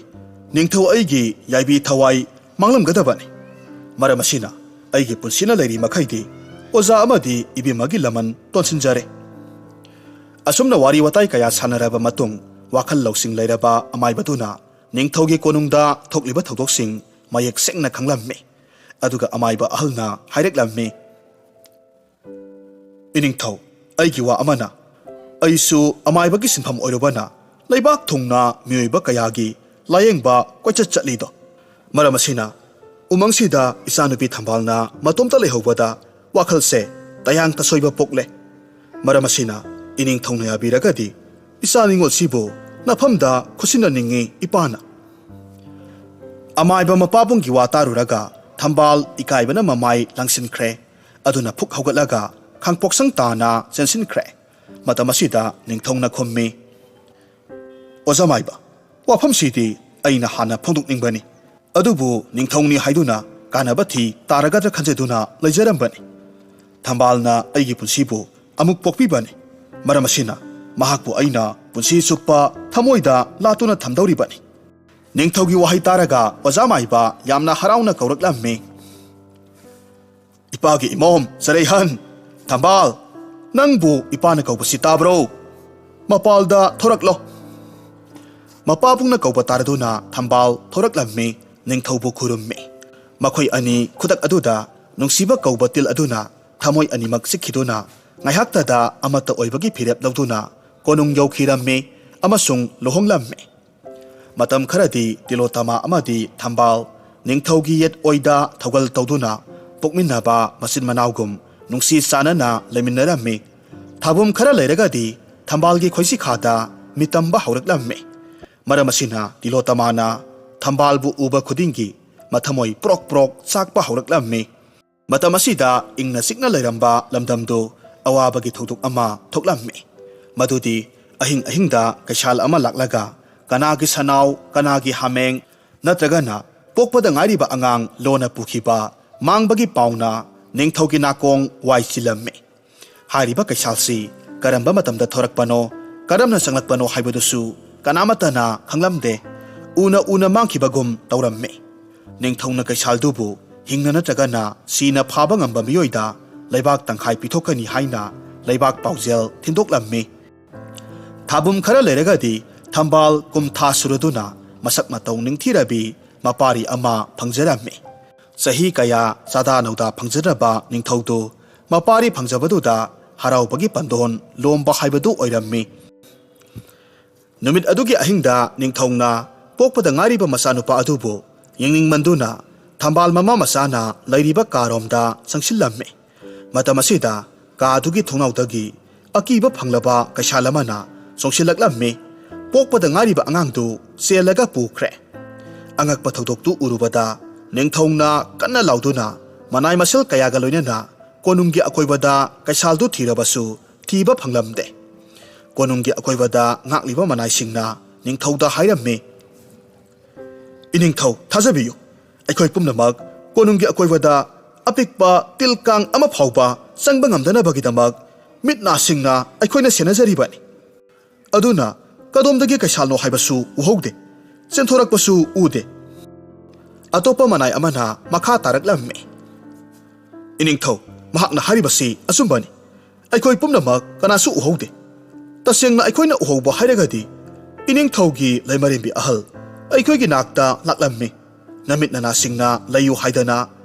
ꯅꯤꯡꯊꯧ ꯑꯩꯒꯤ ꯌꯥꯏꯕꯤ ꯊꯋꯥꯏ ꯃꯥꯡꯂꯝꯒꯗꯕꯅꯤ꯫ ꯃꯔꯝ ꯑꯁꯤꯅ ꯑꯩꯒꯤ ꯄꯨꯟꯁꯤꯅ ꯂꯩꯔꯤ ꯃꯈꯩꯗꯤ ꯑꯣꯖꯥ ꯑꯃꯗꯤ ꯏꯕꯦꯝꯃꯒꯤ ꯂꯃꯟ ꯇꯣꯟꯁꯤꯟꯖꯔꯦ꯫" ꯑꯁꯨꯝꯅ ꯋꯥꯔꯤ ꯋꯥꯇꯥꯏ ꯀꯌꯥ ꯁꯥꯟꯅꯔꯕ ꯃꯇꯨꯡ ꯋꯥꯈꯜ ꯂꯧꯁꯤꯡ ꯂꯩꯔꯕ ꯑꯃꯥꯏꯕꯗꯨꯅ ꯅꯤꯡꯊꯧꯒꯤ ꯀꯣꯅꯨꯡꯗ ꯊꯣꯛꯂꯤꯕ ꯊꯧꯗꯣꯛꯁꯤꯡ ꯃꯌꯦꯛ ꯁꯦꯡꯅ ꯈꯪꯂꯝꯃꯤ꯫ ꯑꯗꯨꯒ ꯑꯃꯥꯏꯕ ꯑꯍꯜꯅ ꯍꯥꯏꯔꯛꯂꯝꯃꯤ, "ꯏꯅꯤꯡꯊꯧ, ꯑꯩꯒꯤ ꯋꯥ ꯑꯃꯅ, ꯑꯩꯁꯨ ꯑꯃꯥꯏꯕꯒꯤ ꯁꯤꯟꯐꯝ ꯑꯣꯏꯔꯨꯕꯅ ꯂꯩꯕꯥꯛ ꯊꯨꯡꯅ ꯃꯤꯑꯣꯏꯕ ꯀꯌꯥꯒꯤ ꯂꯥꯌꯦꯡꯕ ꯀꯣꯏꯆꯠ ꯆꯠꯂꯤꯗꯣ꯫ ꯃꯔꯝ ꯑꯁꯤꯅ ꯎꯃꯪꯁꯤꯗ ꯏꯆꯥꯅꯨꯄꯤ ꯊꯝꯕꯥꯜꯅ ꯃꯇꯣꯝꯇ ꯂꯩꯍꯧꯕꯗ ꯋꯥꯈꯜꯁꯦ ꯇꯌꯥꯡ ꯇꯁꯣꯏꯕ ꯄꯣꯛꯂꯦ꯫ ꯃꯔꯝ ꯑꯁꯤꯅ ꯏꯅꯤꯡꯊꯧꯅ ꯌꯥꯕꯤꯔꯒꯗꯤ ꯏꯆꯥ ꯅꯤꯡꯉꯣꯜꯁꯤꯕꯨ ꯅꯐꯝꯗ ꯈꯨꯠꯁꯤꯟꯅꯅꯤꯡꯉꯤ ꯏꯄꯥꯅ꯫" ꯑꯃꯥꯏꯕ ꯃꯄꯥꯕꯨꯡꯒꯤ ꯋꯥ ꯇꯥꯔꯨꯔꯒ ꯊꯝꯕꯥꯜ ꯏꯀꯥꯏꯕꯅ ꯃꯃꯥꯏ ꯂꯪꯁꯤꯟꯈ꯭ꯔꯦ꯫ ꯑꯗꯨꯅ ꯐꯨꯛ ꯍꯧꯒꯠꯂꯒ ꯈꯥꯡꯄꯣꯛꯁꯪ ꯇꯥꯅ ꯆꯦꯟꯁꯤꯟꯈ꯭ꯔꯦ꯫ ꯃꯇꯝ ꯑꯁꯤꯗ ꯅꯤꯡꯊꯧꯅ ꯈꯨꯝꯃꯤ, "ꯑꯣꯖꯥ ꯃꯥꯏꯕ, ꯋꯥꯐꯝꯁꯤꯗꯤ ꯑꯩꯅ ꯍꯥꯟꯅ ꯐꯣꯡꯗꯣꯛꯅꯤꯡꯕꯅꯤ꯫ ꯑꯗꯨꯕꯨ ꯅꯤꯡꯊꯧꯅꯤ ꯍꯥꯏꯗꯨꯅ ꯀꯥꯟꯅꯕ ꯊꯤ ꯇꯥꯔꯒꯗ꯭ꯔꯥ ꯈꯟꯖꯗꯨꯅ ꯂꯩꯖꯔꯝꯕꯅꯤ꯫ ꯊꯝꯕꯥꯜꯅ ꯑꯩꯒꯤ ꯄꯨꯟꯁꯤꯕꯨ ꯑꯃꯨꯛ ꯄꯣꯛꯄꯤꯕꯅꯤ꯫ ꯃꯔꯝ ꯑꯁꯤꯅ ꯃꯍꯥꯛꯄꯨ ꯑꯩꯅ ꯄꯨꯟꯁꯤ ꯆꯨꯞꯄ ꯊꯃꯣꯏꯗ ꯂꯥꯠꯇꯨꯅ ꯊꯝꯗꯧꯔꯤꯕꯅꯤ꯫ ꯅꯤꯡꯊꯧꯒꯤ ꯋꯥꯍꯩ ꯇꯥꯔꯒ ꯑꯣꯖꯥ ꯃꯥꯏꯕ ꯌꯥꯝꯅ ꯍꯔꯥꯎꯅ ꯀꯧꯔꯛꯂꯝꯃꯤ꯫ "ꯏꯄꯥꯒꯤ ꯏꯃꯣꯝ ꯆꯔꯩꯍꯟ, ꯊꯝꯕꯥꯜ, ꯅꯪꯕꯨ ꯏꯄꯥꯅ ꯀꯧꯕꯁꯤ ꯇꯥꯕ꯭ꯔꯣ? ꯃꯄꯥꯜꯗ ꯊꯣꯔꯛꯂꯣ!" ꯃꯄꯥꯕꯨꯡꯅ ꯀꯧꯕ ꯇꯥꯔꯗꯨꯅ ꯊꯝꯕꯥꯜ ꯊꯣꯔꯛꯂꯝꯃꯤ, ꯅꯤꯡꯊꯧꯕꯨ ꯈꯨꯔꯨꯝꯃꯤ꯫ ꯃꯈꯣꯏ ꯑꯅꯤ ꯈꯨꯗꯛ ꯑꯗꯨꯗ ꯅꯨꯡꯁꯤꯕ ꯀꯧꯕ ꯇꯤꯜ ꯑꯗꯨꯅ ꯊꯃꯣꯏ ꯑꯅꯤꯃꯛ ꯆꯤꯛꯈꯤꯗꯨꯅ ꯉꯥꯏꯍꯥꯛꯇꯗ ꯑꯃꯠꯇ ꯑꯣꯏꯕꯒꯤ ꯐꯤꯔꯦꯞ ꯂꯧꯗꯨꯅ ꯀꯣꯅꯨꯡ ꯌꯧꯈꯤꯔꯝꯃꯤ ꯑꯃꯁꯨꯡ ꯂꯨꯍꯣꯡꯂꯝꯃꯤ꯫ ꯃꯇꯝ ꯈꯔꯗꯤ ꯇꯤꯂꯣꯇꯃꯥ ꯑꯃꯗꯤ ꯊꯝꯕꯥꯜ ꯅꯤꯡꯊꯧꯒꯤ ꯌꯦꯠ ꯑꯣꯏꯗ ꯊꯧꯒꯜ ꯇꯧꯗꯨꯅ ꯄꯣꯛꯃꯤꯟꯅꯕ ꯃꯆꯤꯟ ꯃꯅꯥꯎꯒꯨꯝ ꯅꯨꯡꯁꯤ ꯆꯥꯟꯅꯅ ꯂꯩꯃꯤꯟꯅꯔꯝꯃꯤ꯫ ꯊꯥꯕꯨꯝ ꯈꯔ ꯂꯩꯔꯒꯗꯤ ꯊꯝꯕꯥꯜꯒꯤ ꯈꯣꯏꯁꯤꯈꯥꯗ ꯃꯤꯇꯝꯕ ꯍꯧꯔꯛꯂꯝꯃꯤ꯫ ꯃꯔꯝ ꯑꯁꯤꯅ ꯇꯤꯂꯣꯇꯃꯥꯅ ꯊꯝꯕꯥꯜꯕꯨ ꯎꯕ ꯈꯨꯗꯤꯡꯒꯤ ꯃꯊꯃꯣꯏ ꯄ꯭ꯔꯣꯛ ꯄ꯭ꯔꯣꯛ ꯆꯥꯛꯄ ꯍꯧꯔꯛꯂꯝꯃꯤ꯫ ꯃꯇꯝ ꯑꯁꯤꯗ ꯏꯪꯅ ꯆꯤꯛꯅ ꯂꯩꯔꯝꯕ ꯂꯝꯗꯝꯗꯨ ꯑꯋꯥꯕꯒꯤ ꯊꯧꯗꯣꯛ ꯑꯃ ꯊꯣꯛꯂꯝꯃꯤ꯫ ꯃꯗꯨꯗꯤ ꯑꯍꯤꯡ ꯑꯍꯤꯡꯗ ꯀꯩꯁꯥꯜ ꯑꯃ ꯂꯥꯛꯂꯒ ꯀꯅꯥꯒꯤ ꯁꯅꯥꯎ, ꯀꯅꯥꯒꯤ ꯍꯥꯃꯦꯡ, ꯅꯠꯇ꯭ꯔꯒꯅ ꯄꯣꯛꯄꯗ ꯉꯥꯏꯔꯤꯕ ꯑꯉꯥꯡ ꯂꯣꯟꯅ ꯄꯨꯈꯤꯕ ꯃꯥꯡꯕꯒꯤ ꯄꯥꯎꯅ ꯅꯤꯡꯊꯧꯒꯤ ꯅꯥꯀꯣꯡ ꯋꯥꯏ ꯆꯤꯜꯂꯝꯃꯤ꯫ ꯍꯥꯏꯔꯤꯕ ꯀꯩꯁꯥꯜꯁꯤ ꯀꯔꯝꯕ ꯃꯇꯝꯗ ꯊꯣꯔꯛꯄꯅꯣ, ꯀꯔꯝꯅ ꯆꯪꯂꯛꯄꯅꯣ ꯍꯥꯏꯕꯗꯨꯁꯨ ꯀꯅꯥꯃꯠꯇꯅ ꯈꯪꯂꯝꯗꯦ꯫ ꯎꯅ ꯎꯅ ꯃꯥꯡꯈꯤꯕꯒꯨꯝ ꯇꯧꯔꯝꯃꯤ꯫ ꯅꯤꯡꯊꯧꯅ ꯀꯩꯁꯥꯜꯗꯨꯕꯨ ꯍꯤꯡꯅ ꯅꯠꯇ꯭ꯔꯒꯅ ꯁꯤꯅ ꯐꯥꯕ ꯉꯝꯕ ꯃꯤꯑꯣꯏꯗ ꯂꯩꯕꯥꯛ ꯇꯪꯈꯥꯏ ꯄꯤꯊꯣꯛꯀꯅꯤ ꯍꯥꯏꯅ ꯂꯩꯕꯥꯛ ꯄꯥꯎꯖꯦꯜ ꯊꯤꯟꯗꯣꯛꯂꯝꯃꯤ꯫ ꯊꯥꯕꯨꯝ ꯈꯔ ꯂꯩꯔꯒꯗꯤ ꯊꯝꯕꯥꯜ ꯀꯨꯝꯊꯥ ꯁꯨꯔꯗꯨꯅ ꯃꯁꯛ ꯃꯇꯧ ꯅꯤꯡꯊꯤꯔꯕꯤ ꯃꯄꯥꯔꯤ ꯑꯃ ꯐꯪꯖꯔꯝꯃꯤ꯫ ꯆꯍꯤ ꯀꯌꯥ ꯆꯥꯗꯥ ꯅꯧꯗꯥ ꯐꯪꯖꯗ꯭ꯔꯕ ꯅꯤꯡꯊꯧꯗꯨ ꯃꯄꯥꯔꯤ ꯐꯪꯖꯕꯗꯨꯗ ꯍꯔꯥꯎꯕꯒꯤ ꯄꯟꯗꯣꯟ ꯂꯣꯝꯕ ꯍꯥꯏꯕꯗꯨ ꯑꯣꯏꯔꯝꯃꯤ꯫ ꯅꯨꯃꯤꯠ ꯑꯗꯨꯒꯤ ꯑꯍꯤꯡꯗ ꯅꯤꯡꯊꯧꯅ ꯄꯣꯛꯄꯗ ꯉꯥꯏꯔꯤꯕ ꯃꯆꯥꯅꯨꯄꯥ ꯑꯗꯨꯕꯨ ꯌꯦꯡꯅꯤꯡꯃꯟꯗꯨꯅ ꯊꯝꯕꯥꯜ ꯃꯃꯥ ꯃꯆꯥꯅ ꯂꯩꯔꯤꯕ ꯀꯥꯔꯣꯝꯗ ꯆꯪꯁꯤꯜꯂꯝꯃꯤ꯫ ꯃꯇꯝ ꯑꯁꯤꯗ ꯀꯥ ꯑꯗꯨꯒꯤ ꯊꯣꯡꯅꯥꯎꯗꯒꯤ ꯑꯀꯤꯕ ꯐꯪꯂꯕ ꯀꯩꯁꯥꯜ ꯑꯃꯅ ꯆꯣꯡꯁꯤꯜꯂꯛꯂꯝꯃꯤ꯫ ꯄꯣꯛꯄꯗ ꯉꯥꯏꯔꯤꯕ ꯑꯉꯥꯡꯗꯨ ꯆꯦꯜꯂꯒ ꯄꯨꯈ꯭ꯔꯦ꯫ ꯑꯉꯛꯄ ꯊꯧꯗꯣꯛꯇꯨ ꯎꯔꯨꯕꯗ ꯅꯤꯡꯊꯧꯅ ꯀꯟꯅ ꯂꯥꯎꯗꯨꯅ ꯃꯅꯥꯏ ꯃꯁꯤꯜ ꯀꯌꯥꯒ ꯂꯣꯏꯅꯅ ꯀꯣꯅꯨꯡꯒꯤ ꯑꯀꯣꯏꯕꯗ ꯀꯩꯁꯥꯜꯗꯨ ꯊꯤꯔꯕꯁꯨ ꯊꯤꯕ ꯐꯪꯂꯝꯗꯦ꯫ ꯀꯣꯅꯨꯡꯒꯤ ꯑꯀꯣꯏꯕꯗ ꯉꯥꯛꯂꯤꯕ ꯃꯅꯥꯏꯁꯤꯡꯅ ꯅꯤꯡꯊꯧꯗ ꯍꯥꯏꯔꯝꯃꯤ, "ꯏꯅꯤꯡꯊꯧ, ꯊꯥꯖꯕꯤꯌꯨ, ꯑꯩꯈꯣꯏ ꯄꯨꯝꯅꯃꯛ ꯀꯣꯅꯨꯡꯒꯤ ꯑꯀꯣꯏꯕꯗ ꯑꯄꯤꯛꯄ ꯇꯤꯜ ꯀꯥꯡ ꯑꯃ ꯐꯥꯎꯕ ꯆꯪꯕ ꯉꯝꯗꯅꯕꯒꯤꯗꯃꯛ ꯃꯤꯠ ꯅꯥ ꯁꯤꯡꯅ ꯑꯩꯈꯣꯏꯅ ꯁꯦꯟꯅꯖꯔꯤꯕꯅꯤ꯫ ꯑꯗꯨꯅ ꯀꯗꯣꯝꯗꯒꯤ ꯀꯩꯁꯥꯜꯅꯣ ꯍꯥꯏꯕꯁꯨ ꯎꯍꯧꯗꯦ꯫ ꯆꯦꯟꯊꯣꯔꯛꯄꯁꯨ ꯎꯗꯦ꯫ ꯑꯇꯣꯞꯄ ꯃꯅꯥꯏ ꯑꯃꯅ ꯃꯈꯥ ꯇꯥꯔꯛꯂꯝꯃꯤ꯫ "ꯏꯅꯤꯡꯊꯧ, ꯃꯍꯥꯛꯅ ꯍꯥꯏꯔꯤꯕꯁꯤ ꯑꯆꯨꯝꯕꯅꯤ꯫ ꯑꯩꯈꯣꯏ ꯄꯨꯝꯅꯃꯛ ꯀꯅꯥꯁꯨ ꯎꯍꯧꯗꯦ꯫ ꯇꯁꯦꯡꯅ ꯑꯩꯈꯣꯏꯅ ꯎꯍꯧꯕ ꯍꯥꯏꯔꯒꯗꯤ ꯏꯅꯤꯡꯊꯧꯒꯤ ꯂꯩꯃꯔꯦꯝꯕꯤ ꯑꯍꯜ ꯑꯩꯈꯣꯏꯒꯤ ꯅꯥꯛꯇ ꯂꯥꯛꯂꯝꯃꯤ꯫ ꯅꯃꯤꯠ ꯅꯅꯥꯁꯤꯡꯅ ꯂꯩꯌꯨ ꯍꯥꯏꯗꯅ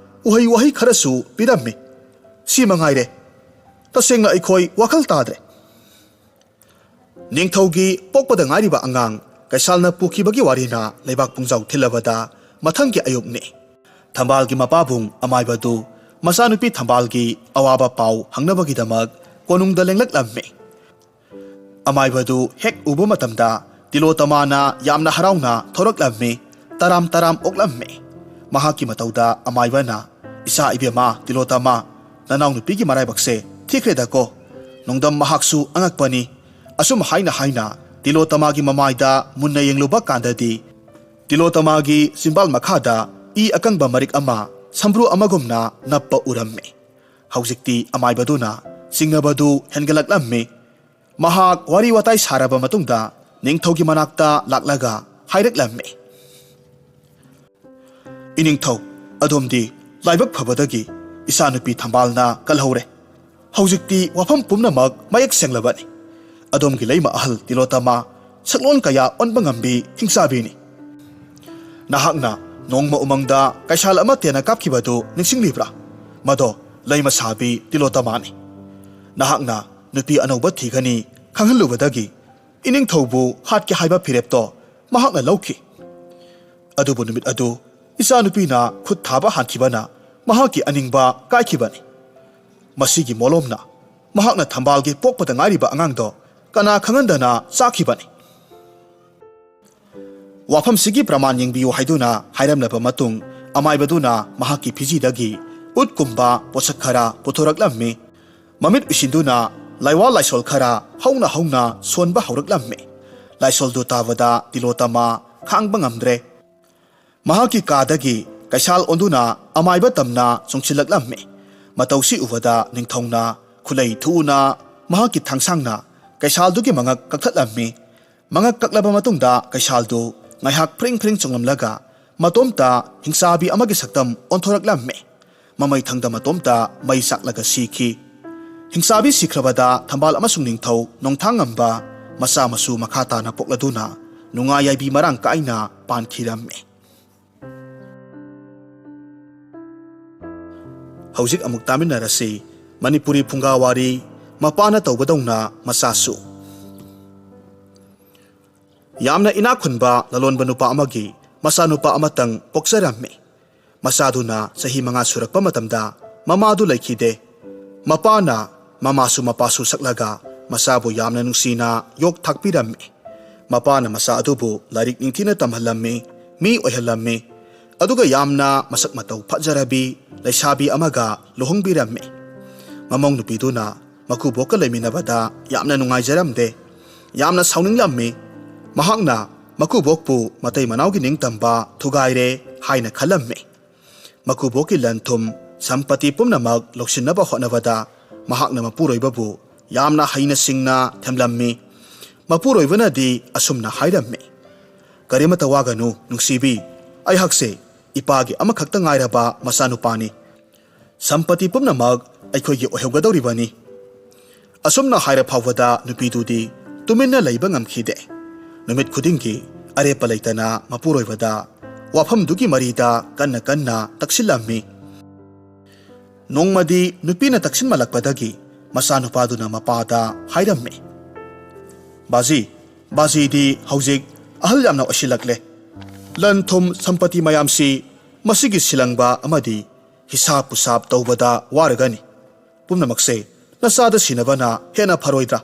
ꯎꯍꯩ ꯋꯥꯍꯩ ꯈꯔꯁꯨ ꯄꯤꯔꯝꯃꯤ꯫ ꯁꯤ ꯃꯉꯥꯏꯔꯦ꯫ ꯇꯁꯦꯡꯅ ꯑꯩꯈꯣꯏ ꯋꯥꯈꯜ ꯇꯥꯗ꯭ꯔꯦ꯫" ꯅꯤꯡꯊꯧꯒꯤ ꯄꯣꯛꯄꯗ ꯉꯥꯏꯔꯤꯕ ꯑꯉꯥꯡ ꯀꯩꯁꯥꯜꯅ ꯄꯨꯈꯤꯕꯒꯤ ꯋꯥꯔꯤꯅ ꯂꯩꯕꯥꯛ ꯄꯨꯡꯖꯥꯎ ꯊꯤꯜꯂꯕꯗ ꯃꯊꯪꯒꯤ ꯑꯌꯨꯛꯅꯤ꯫ ꯊꯝꯕꯥꯜꯒꯤ ꯃꯄꯥꯕꯨꯡ ꯑꯃꯥꯏꯕꯗꯨ ꯃꯆꯥꯅꯨꯄꯤ ꯊꯝꯕꯥꯜꯒꯤ ꯑꯋꯥꯕ ꯄꯥꯎ ꯍꯪꯅꯕꯒꯤꯗꯃꯛ ꯀꯣꯅꯨꯡꯗ ꯂꯦꯡꯂꯛꯂꯝꯃꯤ꯫ ꯑꯃꯥꯏꯕꯗꯨ ꯍꯦꯛ ꯎꯕ ꯃꯇꯝꯗ ꯇꯤꯂꯣꯇꯃꯥꯅ ꯌꯥꯝꯅ ꯍꯔꯥꯎꯅ ꯊꯣꯔꯛꯂꯝꯃꯤ꯫ ꯇꯔꯥꯝ ꯇꯔꯥꯝ ꯑꯣꯛꯂꯝꯃꯤ꯫ ꯃꯍꯥꯛꯀꯤ ꯃꯇꯧꯗ ꯑꯃꯥꯏꯕꯅ, "ꯏꯆꯥ ꯏꯕꯦꯝꯃ ꯇꯤꯂꯣꯇꯃꯥ, ꯅꯅꯥꯎꯅꯨꯄꯤꯒꯤ ꯃꯔꯥꯏꯕꯛꯁꯦ ꯊꯤꯈ꯭ꯔꯦꯗꯀꯣ꯫" ꯅꯣꯡꯗꯝ ꯃꯍꯥꯛꯁꯨ ꯑꯉꯛꯄꯅꯤ꯫ ꯑꯁꯨꯝ ꯍꯥꯏꯅ ꯍꯥꯏꯅ ꯇꯤꯂꯣꯇꯃꯥꯒꯤ ꯃꯃꯥꯏꯗ ꯃꯨꯟꯅ ꯌꯦꯡꯂꯨꯕ ꯀꯥꯟꯗꯗꯤ ꯇꯤꯂꯣꯇꯃꯥꯒꯤ ꯆꯤꯝꯕꯥꯜ ꯃꯈꯥꯗ ꯏ ꯑꯀꯪꯕ ꯃꯔꯤꯛ ꯑꯃ ꯁꯝꯕ꯭ꯔꯨ ꯑꯃꯒꯨꯝꯅ ꯅꯞꯄ ꯎꯔꯝꯃꯤ꯫ ꯍꯧꯖꯤꯛꯇꯤ ꯑꯃꯥꯏꯕꯗꯨꯅ ꯆꯤꯡꯅꯕꯗꯨ ꯍꯦꯟꯒꯠꯂꯛꯂꯝꯃꯤ꯫ ꯃꯍꯥꯛ ꯋꯥꯔꯤ ꯋꯥꯇꯥꯏ ꯁꯥꯔꯕ ꯃꯇꯨꯡꯗ ꯅꯤꯡꯊꯧꯒꯤ ꯃꯅꯥꯛꯇ ꯂꯥꯛꯂꯒ ꯍꯥꯏꯔꯛꯂꯝꯃꯤ, "ꯏꯅꯤꯡꯊꯧ, ꯑꯗꯣꯝꯗꯤ ꯂꯥꯏꯕꯛ ꯐꯕꯗꯒꯤ ꯏꯆꯥꯅꯨꯄꯤ ꯊꯝꯕꯥꯜꯅ ꯀꯜꯍꯧꯔꯦ꯫ ꯍꯧꯖꯤꯛꯇꯤ ꯋꯥꯐꯝ ꯄꯨꯝꯅꯃꯛ ꯃꯌꯦꯛ ꯁꯦꯡꯂꯕꯅꯤ꯫ ꯑꯗꯣꯝꯒꯤ ꯂꯩꯃ ꯑꯍꯜ ꯇꯤꯂꯣꯇꯃꯥ ꯁꯛꯂꯣꯟ ꯀꯌꯥ ꯑꯣꯟꯕ ꯉꯝꯕꯤ ꯍꯤꯡꯆꯥꯕꯤꯅꯤ꯫ ꯅꯍꯥꯛꯅ ꯅꯣꯡꯃ ꯎꯃꯪꯗ ꯀꯩꯁꯥꯜ ꯑꯃ ꯇꯦꯟꯅ ꯀꯥꯞꯈꯤꯕꯗꯨ ꯅꯤꯡꯁꯤꯡꯂꯤꯕ꯭ꯔꯥ? ꯃꯗꯣ ꯂꯩꯃ ꯁꯥꯕꯤ ꯇꯤꯂꯣꯇꯃꯥꯅꯤ꯫ ꯅꯍꯥꯛꯅ ꯅꯨꯄꯤ ꯑꯅꯧꯕ ꯊꯤꯒꯅꯤ ꯈꯪꯍꯜꯂꯨꯕꯗꯒꯤ ꯏꯅꯤꯡꯊꯧꯕꯨ ꯍꯥꯠꯀꯦ ꯍꯥꯏꯕ ꯐꯤꯔꯦꯞꯇꯣ ꯃꯍꯥꯛꯅ ꯂꯧꯈꯤ꯫ ꯑꯗꯨꯕꯨ ꯅꯨꯃꯤꯠ ꯑꯗꯨ ꯏꯆꯥꯅꯨꯄꯤꯅ ꯈꯨꯠ ꯊꯥꯕ ꯍꯥꯟꯈꯤꯕꯅ ꯃꯍꯥꯛꯀꯤ ꯑꯅꯤꯡꯕ ꯀꯥꯏꯈꯤꯕꯅꯤ꯫ ꯃꯁꯤꯒꯤ ꯃꯣꯂꯣꯝꯅ ꯃꯍꯥꯛꯅ ꯊꯝꯕꯥꯜꯒꯤ ꯄꯣꯛꯄꯗ ꯉꯥꯏꯔꯤꯕ ꯑꯉꯥꯡꯗꯣ ꯀꯅꯥ ꯈꯪꯍꯟꯗꯅ ꯆꯥꯈꯤꯕꯅꯤ꯫" ꯋꯥꯐꯝꯁꯤꯒꯤ ꯄ꯭ꯔꯃꯥꯟ ꯌꯦꯡꯕꯤꯌꯨ ꯍꯥꯏꯗꯨꯅ ꯍꯥꯏꯔꯝꯂꯕ ꯃꯇꯨꯡ, ꯑꯃꯥꯏꯕꯗꯨꯅ ꯃꯍꯥꯛꯀꯤ ꯐꯤꯖꯤꯗꯒꯤ ꯎꯠꯀꯨꯝꯕ ꯄꯣꯠꯁꯛ ꯈꯔ ꯄꯨꯊꯣꯔꯛꯂꯝꯃꯤ꯫ ꯃꯃꯤꯠ ꯎꯏꯁꯤꯟꯗꯨꯅ ꯂꯥꯏꯋꯥ ꯂꯥꯏꯁꯣꯜ ꯈꯔ ꯍꯧꯅ ꯍꯧꯅ ꯁꯣꯟꯕ ꯍꯧꯔꯛꯂꯝꯃꯤ꯫ ꯂꯥꯏꯁꯣꯜꯗꯨ ꯇꯥꯕꯗ ꯇꯤꯂꯣꯇꯃꯥ ꯈꯥꯡꯕ ꯉꯝꯗ꯭ꯔꯦ꯫ ꯃꯍꯥꯛꯀꯤ ꯀꯥꯗꯒꯤ ꯀꯩꯁꯥꯜ ꯑꯣꯟꯗꯨꯅ ꯑꯃꯥꯏꯕ ꯇꯝꯅ ꯆꯣꯡꯁꯤꯜꯂꯛꯂꯝꯃꯤ꯫ ꯃꯇꯧꯁꯤ ꯎꯕꯗ ꯅꯤꯡꯊꯧꯅ ꯈꯨꯂꯩ ꯊꯨꯅ ꯃꯍꯥꯛꯀꯤ ꯊꯥꯡꯁꯥꯡꯅ ꯀꯩꯁꯥꯜꯗꯨꯒꯤ ꯃꯉꯛ ꯀꯛꯊꯠꯂꯝꯃꯤ꯫ ꯃꯉꯛ ꯀꯛꯂꯕ ꯃꯇꯨꯡꯗ ꯀꯩꯁꯥꯜꯗꯨ ꯉꯥꯏꯍꯥꯛ ꯐ꯭ꯔꯤꯡ ꯐ꯭ꯔꯤꯡ ꯆꯣꯡꯂꯝꯂꯒ ꯃꯇꯣꯝꯇ ꯍꯤꯡꯆꯥꯕꯤ ꯑꯃꯒꯤ ꯁꯛꯇꯝ ꯑꯣꯟꯊꯣꯔꯛꯂꯝꯃꯤ꯫ ꯃꯃꯩ ꯊꯪꯗ ꯃꯇꯣꯝꯇ ꯃꯩ ꯆꯥꯛꯂꯒ ꯁꯤꯈꯤ꯫ ꯍꯤꯡꯆꯥꯕꯤ ꯁꯤꯈ꯭ꯔꯕꯗ ꯊꯝꯕꯥꯜ ꯑꯃꯁꯨꯡ ꯅꯤꯡꯊꯧ ꯅꯣꯡꯊꯥꯡꯉꯝꯕ ꯃꯆꯥ ꯃꯁꯨ ꯃꯈꯥ ꯇꯥꯅ ꯄꯣꯛꯂꯗꯨꯅ ꯅꯨꯡꯉꯥꯏ ꯌꯥꯏꯕꯤ ꯃꯔꯥꯡ ꯀꯥꯏꯅ ꯄꯥꯟꯈꯤꯔꯝꯃꯤ꯫ ꯍꯧꯖꯤꯛ ꯑꯃꯨꯛ ꯇꯥꯃꯤꯟꯅꯔꯁꯤ ꯃꯅꯤꯄꯨꯔꯤ ꯐꯨꯡꯒꯥ ꯋꯥꯔꯤ, ꯃꯄꯥꯅ ꯇꯧꯕꯗꯧꯅ ꯃꯆꯥꯁꯨ꯫ ꯌꯥꯝꯅ ꯏꯅꯥꯛ ꯈꯨꯟꯕ ꯂꯂꯣꯟꯕ ꯅꯨꯄꯥ ꯑꯃꯒꯤ ꯃꯆꯥꯅꯨꯄꯥ ꯑꯃꯇꯪ ꯄꯣꯛꯆꯔꯝꯃꯤ꯫ ꯃꯆꯥꯗꯨꯅ ꯆꯍꯤ ꯃꯉꯥ ꯁꯨꯔꯛꯄ ꯃꯇꯝꯗ ꯃꯃꯥꯗꯨ ꯂꯩꯈꯤꯗꯦ꯫ ꯃꯄꯥꯅ ꯃꯃꯥꯁꯨ ꯃꯄꯥꯁꯨ ꯁꯛꯂꯒ ꯃꯆꯥꯕꯨ ꯌꯥꯝꯅ ꯅꯨꯡꯁꯤꯅ ꯌꯣꯛ ꯊꯥꯛꯄꯤꯔꯝꯃꯤ꯫ ꯃꯄꯥꯅ ꯃꯆꯥ ꯑꯗꯨꯕꯨ ꯂꯥꯏꯔꯤꯛ ꯅꯤꯡꯊꯤꯅ ꯇꯝꯍꯜꯂꯝꯃꯤ, ꯃꯤ ꯑꯣꯏꯍꯜꯂꯝꯃꯤ꯫ ꯑꯗꯨꯒ ꯌꯥꯝꯅ ꯃꯁꯛ ꯃꯇꯧ ꯐꯖꯔꯕꯤ ꯂꯩꯁꯥꯕꯤ ꯑꯃꯒ ꯂꯨꯍꯣꯡꯕꯤꯔꯝꯃꯤ꯫ ꯃꯃꯧ ꯅꯨꯄꯤꯗꯨꯅ ꯃꯀꯨꯕꯣꯛꯀ ꯂꯩꯃꯤꯟꯅꯕꯗ ꯌꯥꯝꯅ ꯅꯨꯡꯉꯥꯏꯖꯔꯝꯗꯦ꯫ ꯌꯥꯝꯅ ꯁꯥꯎꯅꯤꯡꯂꯝꯃꯤ꯫ ꯃꯍꯥꯛꯅ ꯃꯀꯨꯕꯣꯛꯄꯨ ꯃꯇꯩ ꯃꯅꯥꯎꯒꯤ ꯅꯤꯡꯇꯝꯕ ꯊꯨꯒꯥꯏꯔꯦ ꯍꯥꯏꯅ ꯈꯜꯂꯝꯃꯤ꯫ ꯃꯀꯨꯕꯣꯛꯀꯤ ꯂꯟ ꯊꯨꯝ, ꯁꯝꯄꯇꯤ ꯄꯨꯝꯅꯃꯛ ꯂꯧꯁꯤꯟꯅꯕ ꯍꯣꯠꯅꯕꯗ ꯃꯍꯥꯛꯅ ꯃꯄꯨꯔꯣꯏꯕꯕꯨ ꯌꯥꯝꯅ ꯍꯩꯅ ꯁꯤꯡꯅ ꯊꯦꯝꯂꯝꯃꯤ꯫ ꯃꯄꯨꯔꯣꯏꯕꯅꯗꯤ ꯑꯁꯨꯝꯅ ꯍꯥꯏꯔꯝꯃꯤ, "ꯀꯔꯤꯃꯠꯇ ꯋꯥꯒꯅꯨ, ꯅꯨꯡꯁꯤꯕꯤ꯫ ꯑꯩꯍꯥꯛꯁꯦ ꯏꯄꯥꯒꯤ ꯑꯃꯈꯛꯇ ꯉꯥꯏꯔꯕ ꯃꯆꯥꯅꯨꯄꯥꯅꯤ꯫ ꯁꯝꯄꯇꯤ ꯄꯨꯝꯅꯃꯛ ꯑꯩꯈꯣꯏꯒꯤ ꯑꯣꯏꯍꯧꯒꯗꯧꯔꯤꯕꯅꯤ"꯫ ꯑꯁꯨꯝꯅ ꯍꯥꯏꯔ ꯐꯥꯎꯕꯗ ꯅꯨꯄꯤꯗꯨꯗꯤ ꯇꯨꯃꯤꯟꯅ ꯂꯩꯕ ꯉꯝꯈꯤꯗꯦ꯫ ꯅꯨꯃꯤꯠ ꯈꯨꯗꯤꯡꯒꯤ ꯑꯔꯦꯞꯄ ꯂꯩꯇꯅ ꯃꯄꯨꯔꯣꯏꯕꯗ ꯋꯥꯐꯝꯗꯨꯒꯤ ꯃꯔꯤꯗ ꯀꯟꯅ ꯀꯟꯅ ꯇꯛꯁꯤꯜꯂꯝꯃꯤ꯫ ꯅꯣꯡꯃꯗꯤ ꯅꯨꯄꯤꯅ ꯇꯛꯁꯤꯟꯃꯜꯂꯛꯄꯗꯒꯤ ꯃꯆꯥꯅꯨꯄꯥꯗꯨꯅ ꯃꯄꯥꯗ ꯍꯥꯏꯔꯝꯃꯤ, "ꯕꯥꯖꯤ, ꯕꯥꯖꯤꯗꯤ ꯍꯧꯖꯤꯛ ꯑꯍꯜ ꯌꯥꯝꯅ ꯑꯣꯏꯁꯤꯜꯂꯛꯂꯦ꯫ ꯂꯟ ꯊꯨꯝ ꯁꯝꯄꯇꯤ ꯃꯌꯥꯝꯁꯤ ꯃꯁꯤꯒꯤ ꯁꯤꯂꯪꯕ ꯑꯃꯗꯤ ꯍꯤꯁꯥꯞ ꯄꯨꯁꯥꯞ ꯇꯧꯕꯗ ꯋꯥꯔꯒꯅꯤ꯫ ꯄꯨꯝꯅꯃꯛꯁꯦ ꯅꯆꯥꯗ ꯁꯤꯟꯅꯕꯅ ꯍꯦꯟꯅ ꯐꯔꯣꯏꯗ꯭ꯔꯥ?"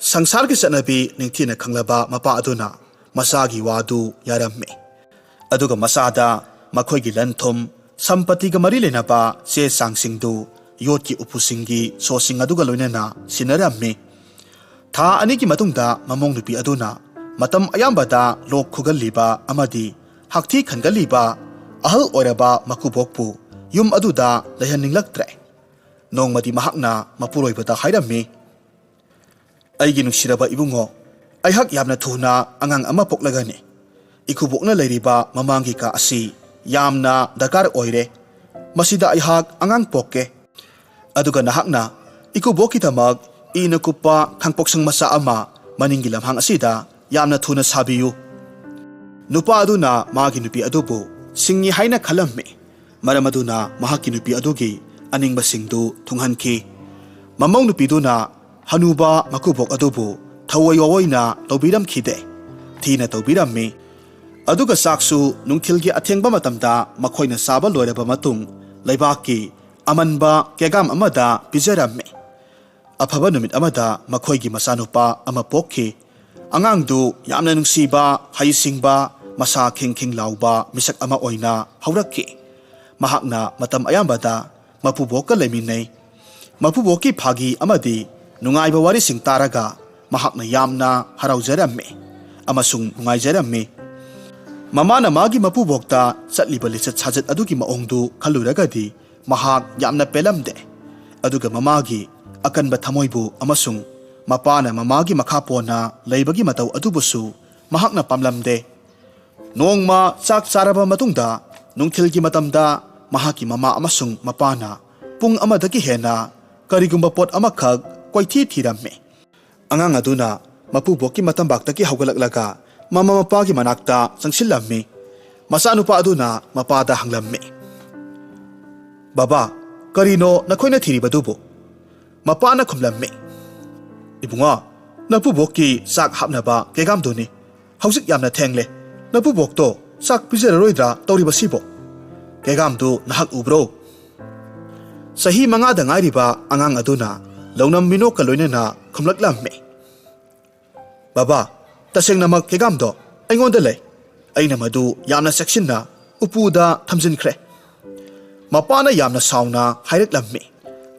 ꯁꯪꯁꯥꯔꯒꯤ ꯆꯠꯅꯕꯤ ꯅꯤꯡꯊꯤꯅ ꯈꯪꯂꯕ ꯃꯄꯥ ꯑꯗꯨꯅ ꯃꯆꯥꯒꯤ ꯋꯥꯗꯨ ꯌꯥꯔꯝꯃꯤ꯫ ꯑꯗꯨꯒ ꯃꯆꯥꯗ ꯃꯈꯣꯏꯒꯤ ꯂꯟ ꯊꯨꯝ, ꯁꯝꯄꯇꯤꯒ ꯃꯔꯤ ꯂꯩꯅꯕ ꯆꯦ ꯆꯥꯡꯁꯤꯡꯗꯨ ꯌꯣꯠꯀꯤ ꯎꯄꯨꯁꯤꯡꯒꯤ ꯁꯣꯁꯤꯡ ꯑꯗꯨꯒ ꯂꯣꯏꯅꯅ ꯁꯤꯟꯅꯔꯝꯃꯤ꯫ ꯊꯥ ꯑꯅꯤꯒꯤ ꯃꯇꯨꯡꯗ ꯃꯃꯧ ꯅꯨꯄꯤ ꯑꯗꯨꯅ ꯃꯇꯝ ꯑꯌꯥꯝꯕꯗ ꯂꯣꯛ ꯈꯨꯒꯜꯂꯤꯕ ꯑꯃꯗꯤ ꯍꯛꯊꯤ ꯈꯟꯒꯜꯂꯤꯕ ꯑꯍꯜ ꯑꯣꯏꯔꯕ ꯃꯀꯨꯕꯣꯛꯄꯨ ꯌꯨꯝ ꯑꯗꯨꯗ ꯂꯩꯍꯟꯅꯤꯡꯂꯛꯇ꯭ꯔꯦ꯫ ꯅꯣꯡꯃꯗꯤ ꯃꯍꯥꯛꯅ ꯃꯄꯨꯔꯣꯏꯕꯗ ꯍꯥꯏꯔꯝꯃꯤ, "ꯑꯩꯒꯤ ꯅꯨꯡꯁꯤꯔꯕ ꯏꯕꯨꯡꯉꯣ, ꯑꯩꯍꯥꯛ ꯌꯥꯝꯅ ꯊꯨꯅ ꯑꯉꯥꯡ ꯑꯃ ꯄꯣꯛꯂꯒꯅꯤ꯫ ꯏꯀꯨꯕꯣꯛꯅ ꯂꯩꯔꯤꯕ ꯃꯃꯥꯡꯒꯤ ꯀꯥ ꯑꯁꯤ ꯌꯥꯝꯅ ꯗꯔꯀꯥꯔ ꯑꯣꯏꯔꯦ꯫ ꯃꯁꯤꯗ ꯑꯩꯍꯥꯛ ꯑꯉꯥꯡ ꯄꯣꯛꯀꯦ꯫ ꯑꯗꯨꯒ ꯅꯍꯥꯛꯅ ꯏꯀꯨꯕꯣꯛꯀꯤꯗꯃꯛ ꯏꯅ ꯀꯨꯞꯄ ꯈꯥꯡꯄꯣꯛꯁꯪ ꯃꯆꯥ ꯑꯃ ꯃꯅꯤꯡꯒꯤ ꯂꯝꯍꯥꯡ ꯑꯁꯤꯗ ꯌꯥꯝꯅ ꯊꯨꯅ ꯁꯥꯕꯤꯌꯨ꯫" ꯅꯨꯄꯥ ꯑꯗꯨꯅ ꯃꯥꯒꯤ ꯅꯨꯄꯤ ꯑꯗꯨꯕꯨ ꯁꯤꯡꯉꯤ ꯍꯥꯏꯅ ꯈꯜꯂꯝꯃꯤ꯫ ꯃꯔꯝ ꯑꯗꯨꯅ ꯃꯍꯥꯛꯀꯤ ꯅꯨꯄꯤ ꯑꯗꯨꯒꯤ ꯑꯅꯤꯡꯕꯁꯤꯡꯗꯨ ꯊꯨꯡꯍꯟꯈꯤ꯫ ꯃꯃꯧ ꯅꯨꯄꯤꯗꯨꯅ ꯍꯅꯨꯕ ꯃꯀꯨꯕꯣꯛ ꯑꯗꯨꯕꯨ ꯊꯋꯥꯏ ꯋꯥꯑꯣꯏꯅ ꯇꯧꯕꯤꯔꯝꯈꯤꯗꯦ꯫ ꯊꯤꯅ ꯇꯧꯕꯤꯔꯝꯃꯤ꯫ ꯑꯗꯨꯒ ꯆꯥꯛꯁꯨ ꯅꯨꯡꯊꯤꯜꯒꯤ ꯑꯊꯦꯡꯕ ꯃꯇꯝꯗ ꯃꯈꯣꯏꯅ ꯆꯥꯕ ꯂꯣꯏꯔꯕ ꯃꯇꯨꯡ ꯂꯩꯕꯥꯛꯀꯤ ꯑꯃꯟꯕ ꯀꯦꯒꯥꯝ ꯑꯃꯗ ꯄꯤꯖꯔꯝꯃꯤ꯫ ꯑꯐꯕ ꯅꯨꯃꯤꯠ ꯑꯃꯗ ꯃꯈꯣꯏꯒꯤ ꯃꯆꯥꯅꯨꯄꯥ ꯑꯃ ꯄꯣꯛꯈꯤ꯫ ꯑꯉꯥꯡꯗꯨ ꯌꯥꯝꯅ ꯅꯨꯡꯁꯤꯕ, ꯍꯩꯁꯤꯡꯕ, ꯃꯁꯥ ꯈꯤꯡ ꯈꯤꯡ ꯂꯥꯎꯕ ꯃꯤꯁꯛ ꯑꯃ ꯑꯣꯏꯅ ꯍꯧꯔꯛꯈꯤ꯫ ꯃꯍꯥꯛꯅ ꯃꯇꯝ ꯑꯌꯥꯝꯕꯗ ꯃꯄꯨꯕꯣꯛꯀ ꯂꯩꯃꯤꯟꯅꯩ꯫ ꯃꯄꯨꯕꯣꯛꯀꯤ ꯐꯥꯒꯤ ꯑꯃꯗꯤ ꯅꯨꯡꯉꯥꯏꯕ ꯋꯥꯔꯤꯁꯤꯡ ꯇꯥꯔꯒ ꯃꯍꯥꯛꯅ ꯌꯥꯝꯅ ꯍꯔꯥꯎꯖꯔꯝꯃꯤ ꯑꯃꯁꯨꯡ ꯅꯨꯡꯉꯥꯏꯖꯔꯝꯃꯤ꯫ ꯃꯃꯥꯅ ꯃꯥꯒꯤ ꯃꯄꯨꯕꯣꯛꯇ ꯆꯠꯂꯤꯕ ꯂꯤꯆꯠ ꯁꯥꯖꯠ ꯑꯗꯨꯒꯤ ꯃꯑꯣꯡꯗꯨ ꯈꯜꯂꯨꯔꯒꯗꯤ ꯃꯍꯥꯛ ꯌꯥꯝꯅ ꯄꯦꯜꯂꯝꯗꯦ꯫ ꯑꯗꯨꯒ ꯃꯃꯥꯒꯤ ꯑꯀꯟꯕ ꯊꯃꯣꯏꯕꯨ ꯑꯃꯁꯨꯡ ꯃꯄꯥꯅ ꯃꯃꯥꯒꯤ ꯃꯈꯥ ꯄꯣꯟꯅ ꯂꯩꯕꯒꯤ ꯃꯇꯧ ꯑꯗꯨꯕꯨꯁꯨ ꯃꯍꯥꯛꯅ ꯄꯥꯝꯂꯝꯗꯦ꯫ ꯅꯣꯡꯃ ꯆꯥꯛ ꯆꯥꯔꯕ ꯃꯇꯨꯡꯗ ꯅꯨꯡꯊꯤꯜꯒꯤ ꯃꯇꯝꯗ ꯃꯍꯥꯛꯀꯤ ꯃꯃꯥ ꯑꯃꯁꯨꯡ ꯃꯄꯥꯅ ꯄꯨꯡ ꯑꯃꯗꯒꯤ ꯍꯦꯟꯅ ꯀꯔꯤꯒꯨꯝꯕ ꯄꯣꯠ ꯑꯃꯈꯛ ꯀꯣꯏꯊꯤ ꯊꯤꯔꯝꯃꯤ꯫ ꯑꯉꯥꯡ ꯑꯗꯨꯅ ꯃꯄꯨꯕꯣꯛꯀꯤ ꯃꯇꯝꯕꯥꯛꯇꯒꯤ ꯍꯧꯒꯠꯂꯛꯂꯒ ꯃꯃꯥ ꯃꯄꯥꯒꯤ ꯃꯅꯥꯛꯇ ꯆꯪꯁꯤꯜꯂꯝꯃꯤ꯫ ꯃꯆꯥꯅꯨꯄꯥ ꯑꯗꯨꯅ ꯃꯄꯥꯗ ꯍꯪꯂꯝꯃꯤ, "ꯕꯕꯥ, ꯀꯔꯤꯅꯣ ꯅꯈꯣꯏꯅ ꯊꯤꯔꯤꯕꯗꯨꯕꯨ?" ꯃꯄꯥꯅ ꯈꯨꯝꯂꯝꯃꯤ, "ꯏꯕꯨꯡꯉꯣ, ꯅꯄꯨꯕꯣꯛꯀꯤ ꯆꯥꯛ ꯍꯥꯞꯅꯕ ꯀꯦꯒꯥꯝꯗꯨꯅꯤ꯫ ꯍꯧꯖꯤꯛ ꯌꯥꯝꯅ ꯊꯦꯡꯂꯦ꯫ ꯅꯄꯨꯕꯣꯛꯇꯣ ꯆꯥꯛ ꯄꯤꯖꯔꯔꯣꯏꯗ꯭ꯔꯥ ꯇꯧꯔꯤꯕꯁꯤꯕꯣ? ꯀꯦꯒꯥꯝꯗꯨ ꯅꯍꯥꯛ ꯎꯕ꯭ꯔꯣ?" ꯆꯍꯤ ꯃꯉꯥꯗ ꯉꯥꯏꯔꯤꯕ ꯑꯉꯥꯡ ꯑꯗꯨꯅ ꯂꯧꯅꯝ ꯃꯤꯅꯣꯛꯀ ꯂꯣꯏꯅꯅ ꯈꯨꯝꯂꯛꯂꯝꯃꯤ, "ꯕꯕꯥ, ꯇꯁꯦꯡꯅꯃꯛ ꯀꯦꯒꯥꯝꯗꯣ ꯑꯩꯉꯣꯟꯗ ꯂꯩ꯫ ꯑꯩꯅ ꯃꯗꯨ ꯌꯥꯝꯅ ꯆꯦꯛꯁꯤꯟꯅ ꯎꯄꯨꯗ ꯊꯝꯖꯤꯟꯈ꯭ꯔꯦ꯫" ꯃꯄꯥꯅ ꯌꯥꯝꯅ ꯁꯥꯎꯅ ꯍꯥꯏꯔꯛꯂꯝꯃꯤ,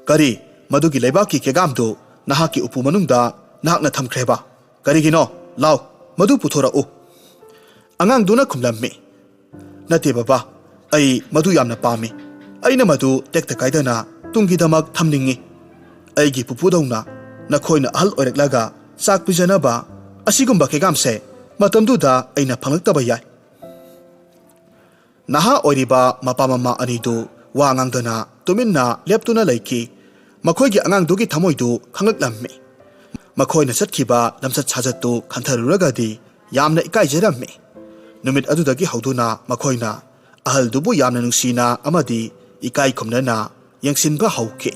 "ꯀꯔꯤ, ꯃꯗꯨꯒꯤ ꯂꯩꯕꯥꯛꯀꯤ ꯀꯦꯒꯥꯝꯗꯨ ꯅꯍꯥꯛꯀꯤ ꯎꯄꯨ ꯃꯅꯨꯡꯗ ꯅꯍꯥꯛꯅ ꯊꯝꯈ꯭ꯔꯦꯕ? ꯀꯔꯤꯒꯤꯅꯣ? ꯂꯥꯎ, ꯃꯗꯨ ꯄꯨꯊꯣꯔꯛꯎ꯫" ꯑꯉꯥꯡꯗꯨꯅ ꯈꯨꯝꯂꯝꯃꯤ, "ꯅꯠꯇꯦ ꯕꯕꯥ, ꯑꯩ ꯃꯗꯨ ꯌꯥꯝꯅ ꯄꯥꯝꯃꯤ꯫ ꯑꯩꯅ ꯃꯗꯨ ꯇꯦꯛꯇ ꯀꯥꯏꯗꯅ ꯇꯨꯡꯒꯤꯗꯃꯛ ꯊꯝꯅꯤꯡꯏ꯫ ꯑꯩꯒꯤ ꯄꯨꯄꯨꯗꯧꯅ ꯅꯈꯣꯏꯅ ꯑꯍꯜ ꯑꯣꯏꯔꯛꯂꯒ ꯆꯥꯛ ꯄꯤꯖꯅꯕ ꯑꯁꯤꯒꯨꯝꯕ ꯀꯩꯒꯥꯝꯁꯦ ꯃꯇꯝꯗꯨꯗ ꯑꯩꯅ ꯐꯪꯂꯛꯇꯕ ꯌꯥꯏ꯫ ꯅꯍꯥ ꯑꯣꯏꯔꯤꯕ ꯃꯄꯥ ꯃꯃꯥ ꯑꯅꯤꯗꯨ ꯋꯥ ꯉꯥꯡꯗꯅ ꯇꯨꯃꯤꯟꯅ ꯂꯦꯞꯇꯨꯅ ꯂꯩꯈꯤ꯫ ꯃꯈꯣꯏꯒꯤ ꯑꯉꯥꯡꯗꯨꯒꯤ ꯊꯃꯣꯏꯗꯨ ꯈꯪꯂꯛꯂꯝꯃꯤ꯫ ꯃꯈꯣꯏꯅ ꯆꯠꯈꯤꯕ ꯂꯝꯆꯠ ꯁꯥꯖꯠꯇꯨ ꯈꯟꯊꯔꯨꯔꯒꯗꯤ ꯌꯥꯝꯅ ꯏꯀꯥꯏꯖꯔꯝꯃꯤ꯫ ꯅꯨꯃꯤꯠ ꯑꯗꯨꯗꯒꯤ ꯍꯧꯗꯨꯅ ꯃꯈꯣꯏꯅ ꯑꯍꯜꯗꯨꯕꯨ ꯌꯥꯝꯅ ꯅꯨꯡꯁꯤꯅ ꯑꯃꯗꯤ ꯏꯀꯥꯏ ꯈꯨꯝꯅꯅ ꯌꯦꯡꯁꯤꯟꯕ ꯍꯧꯈꯤ꯫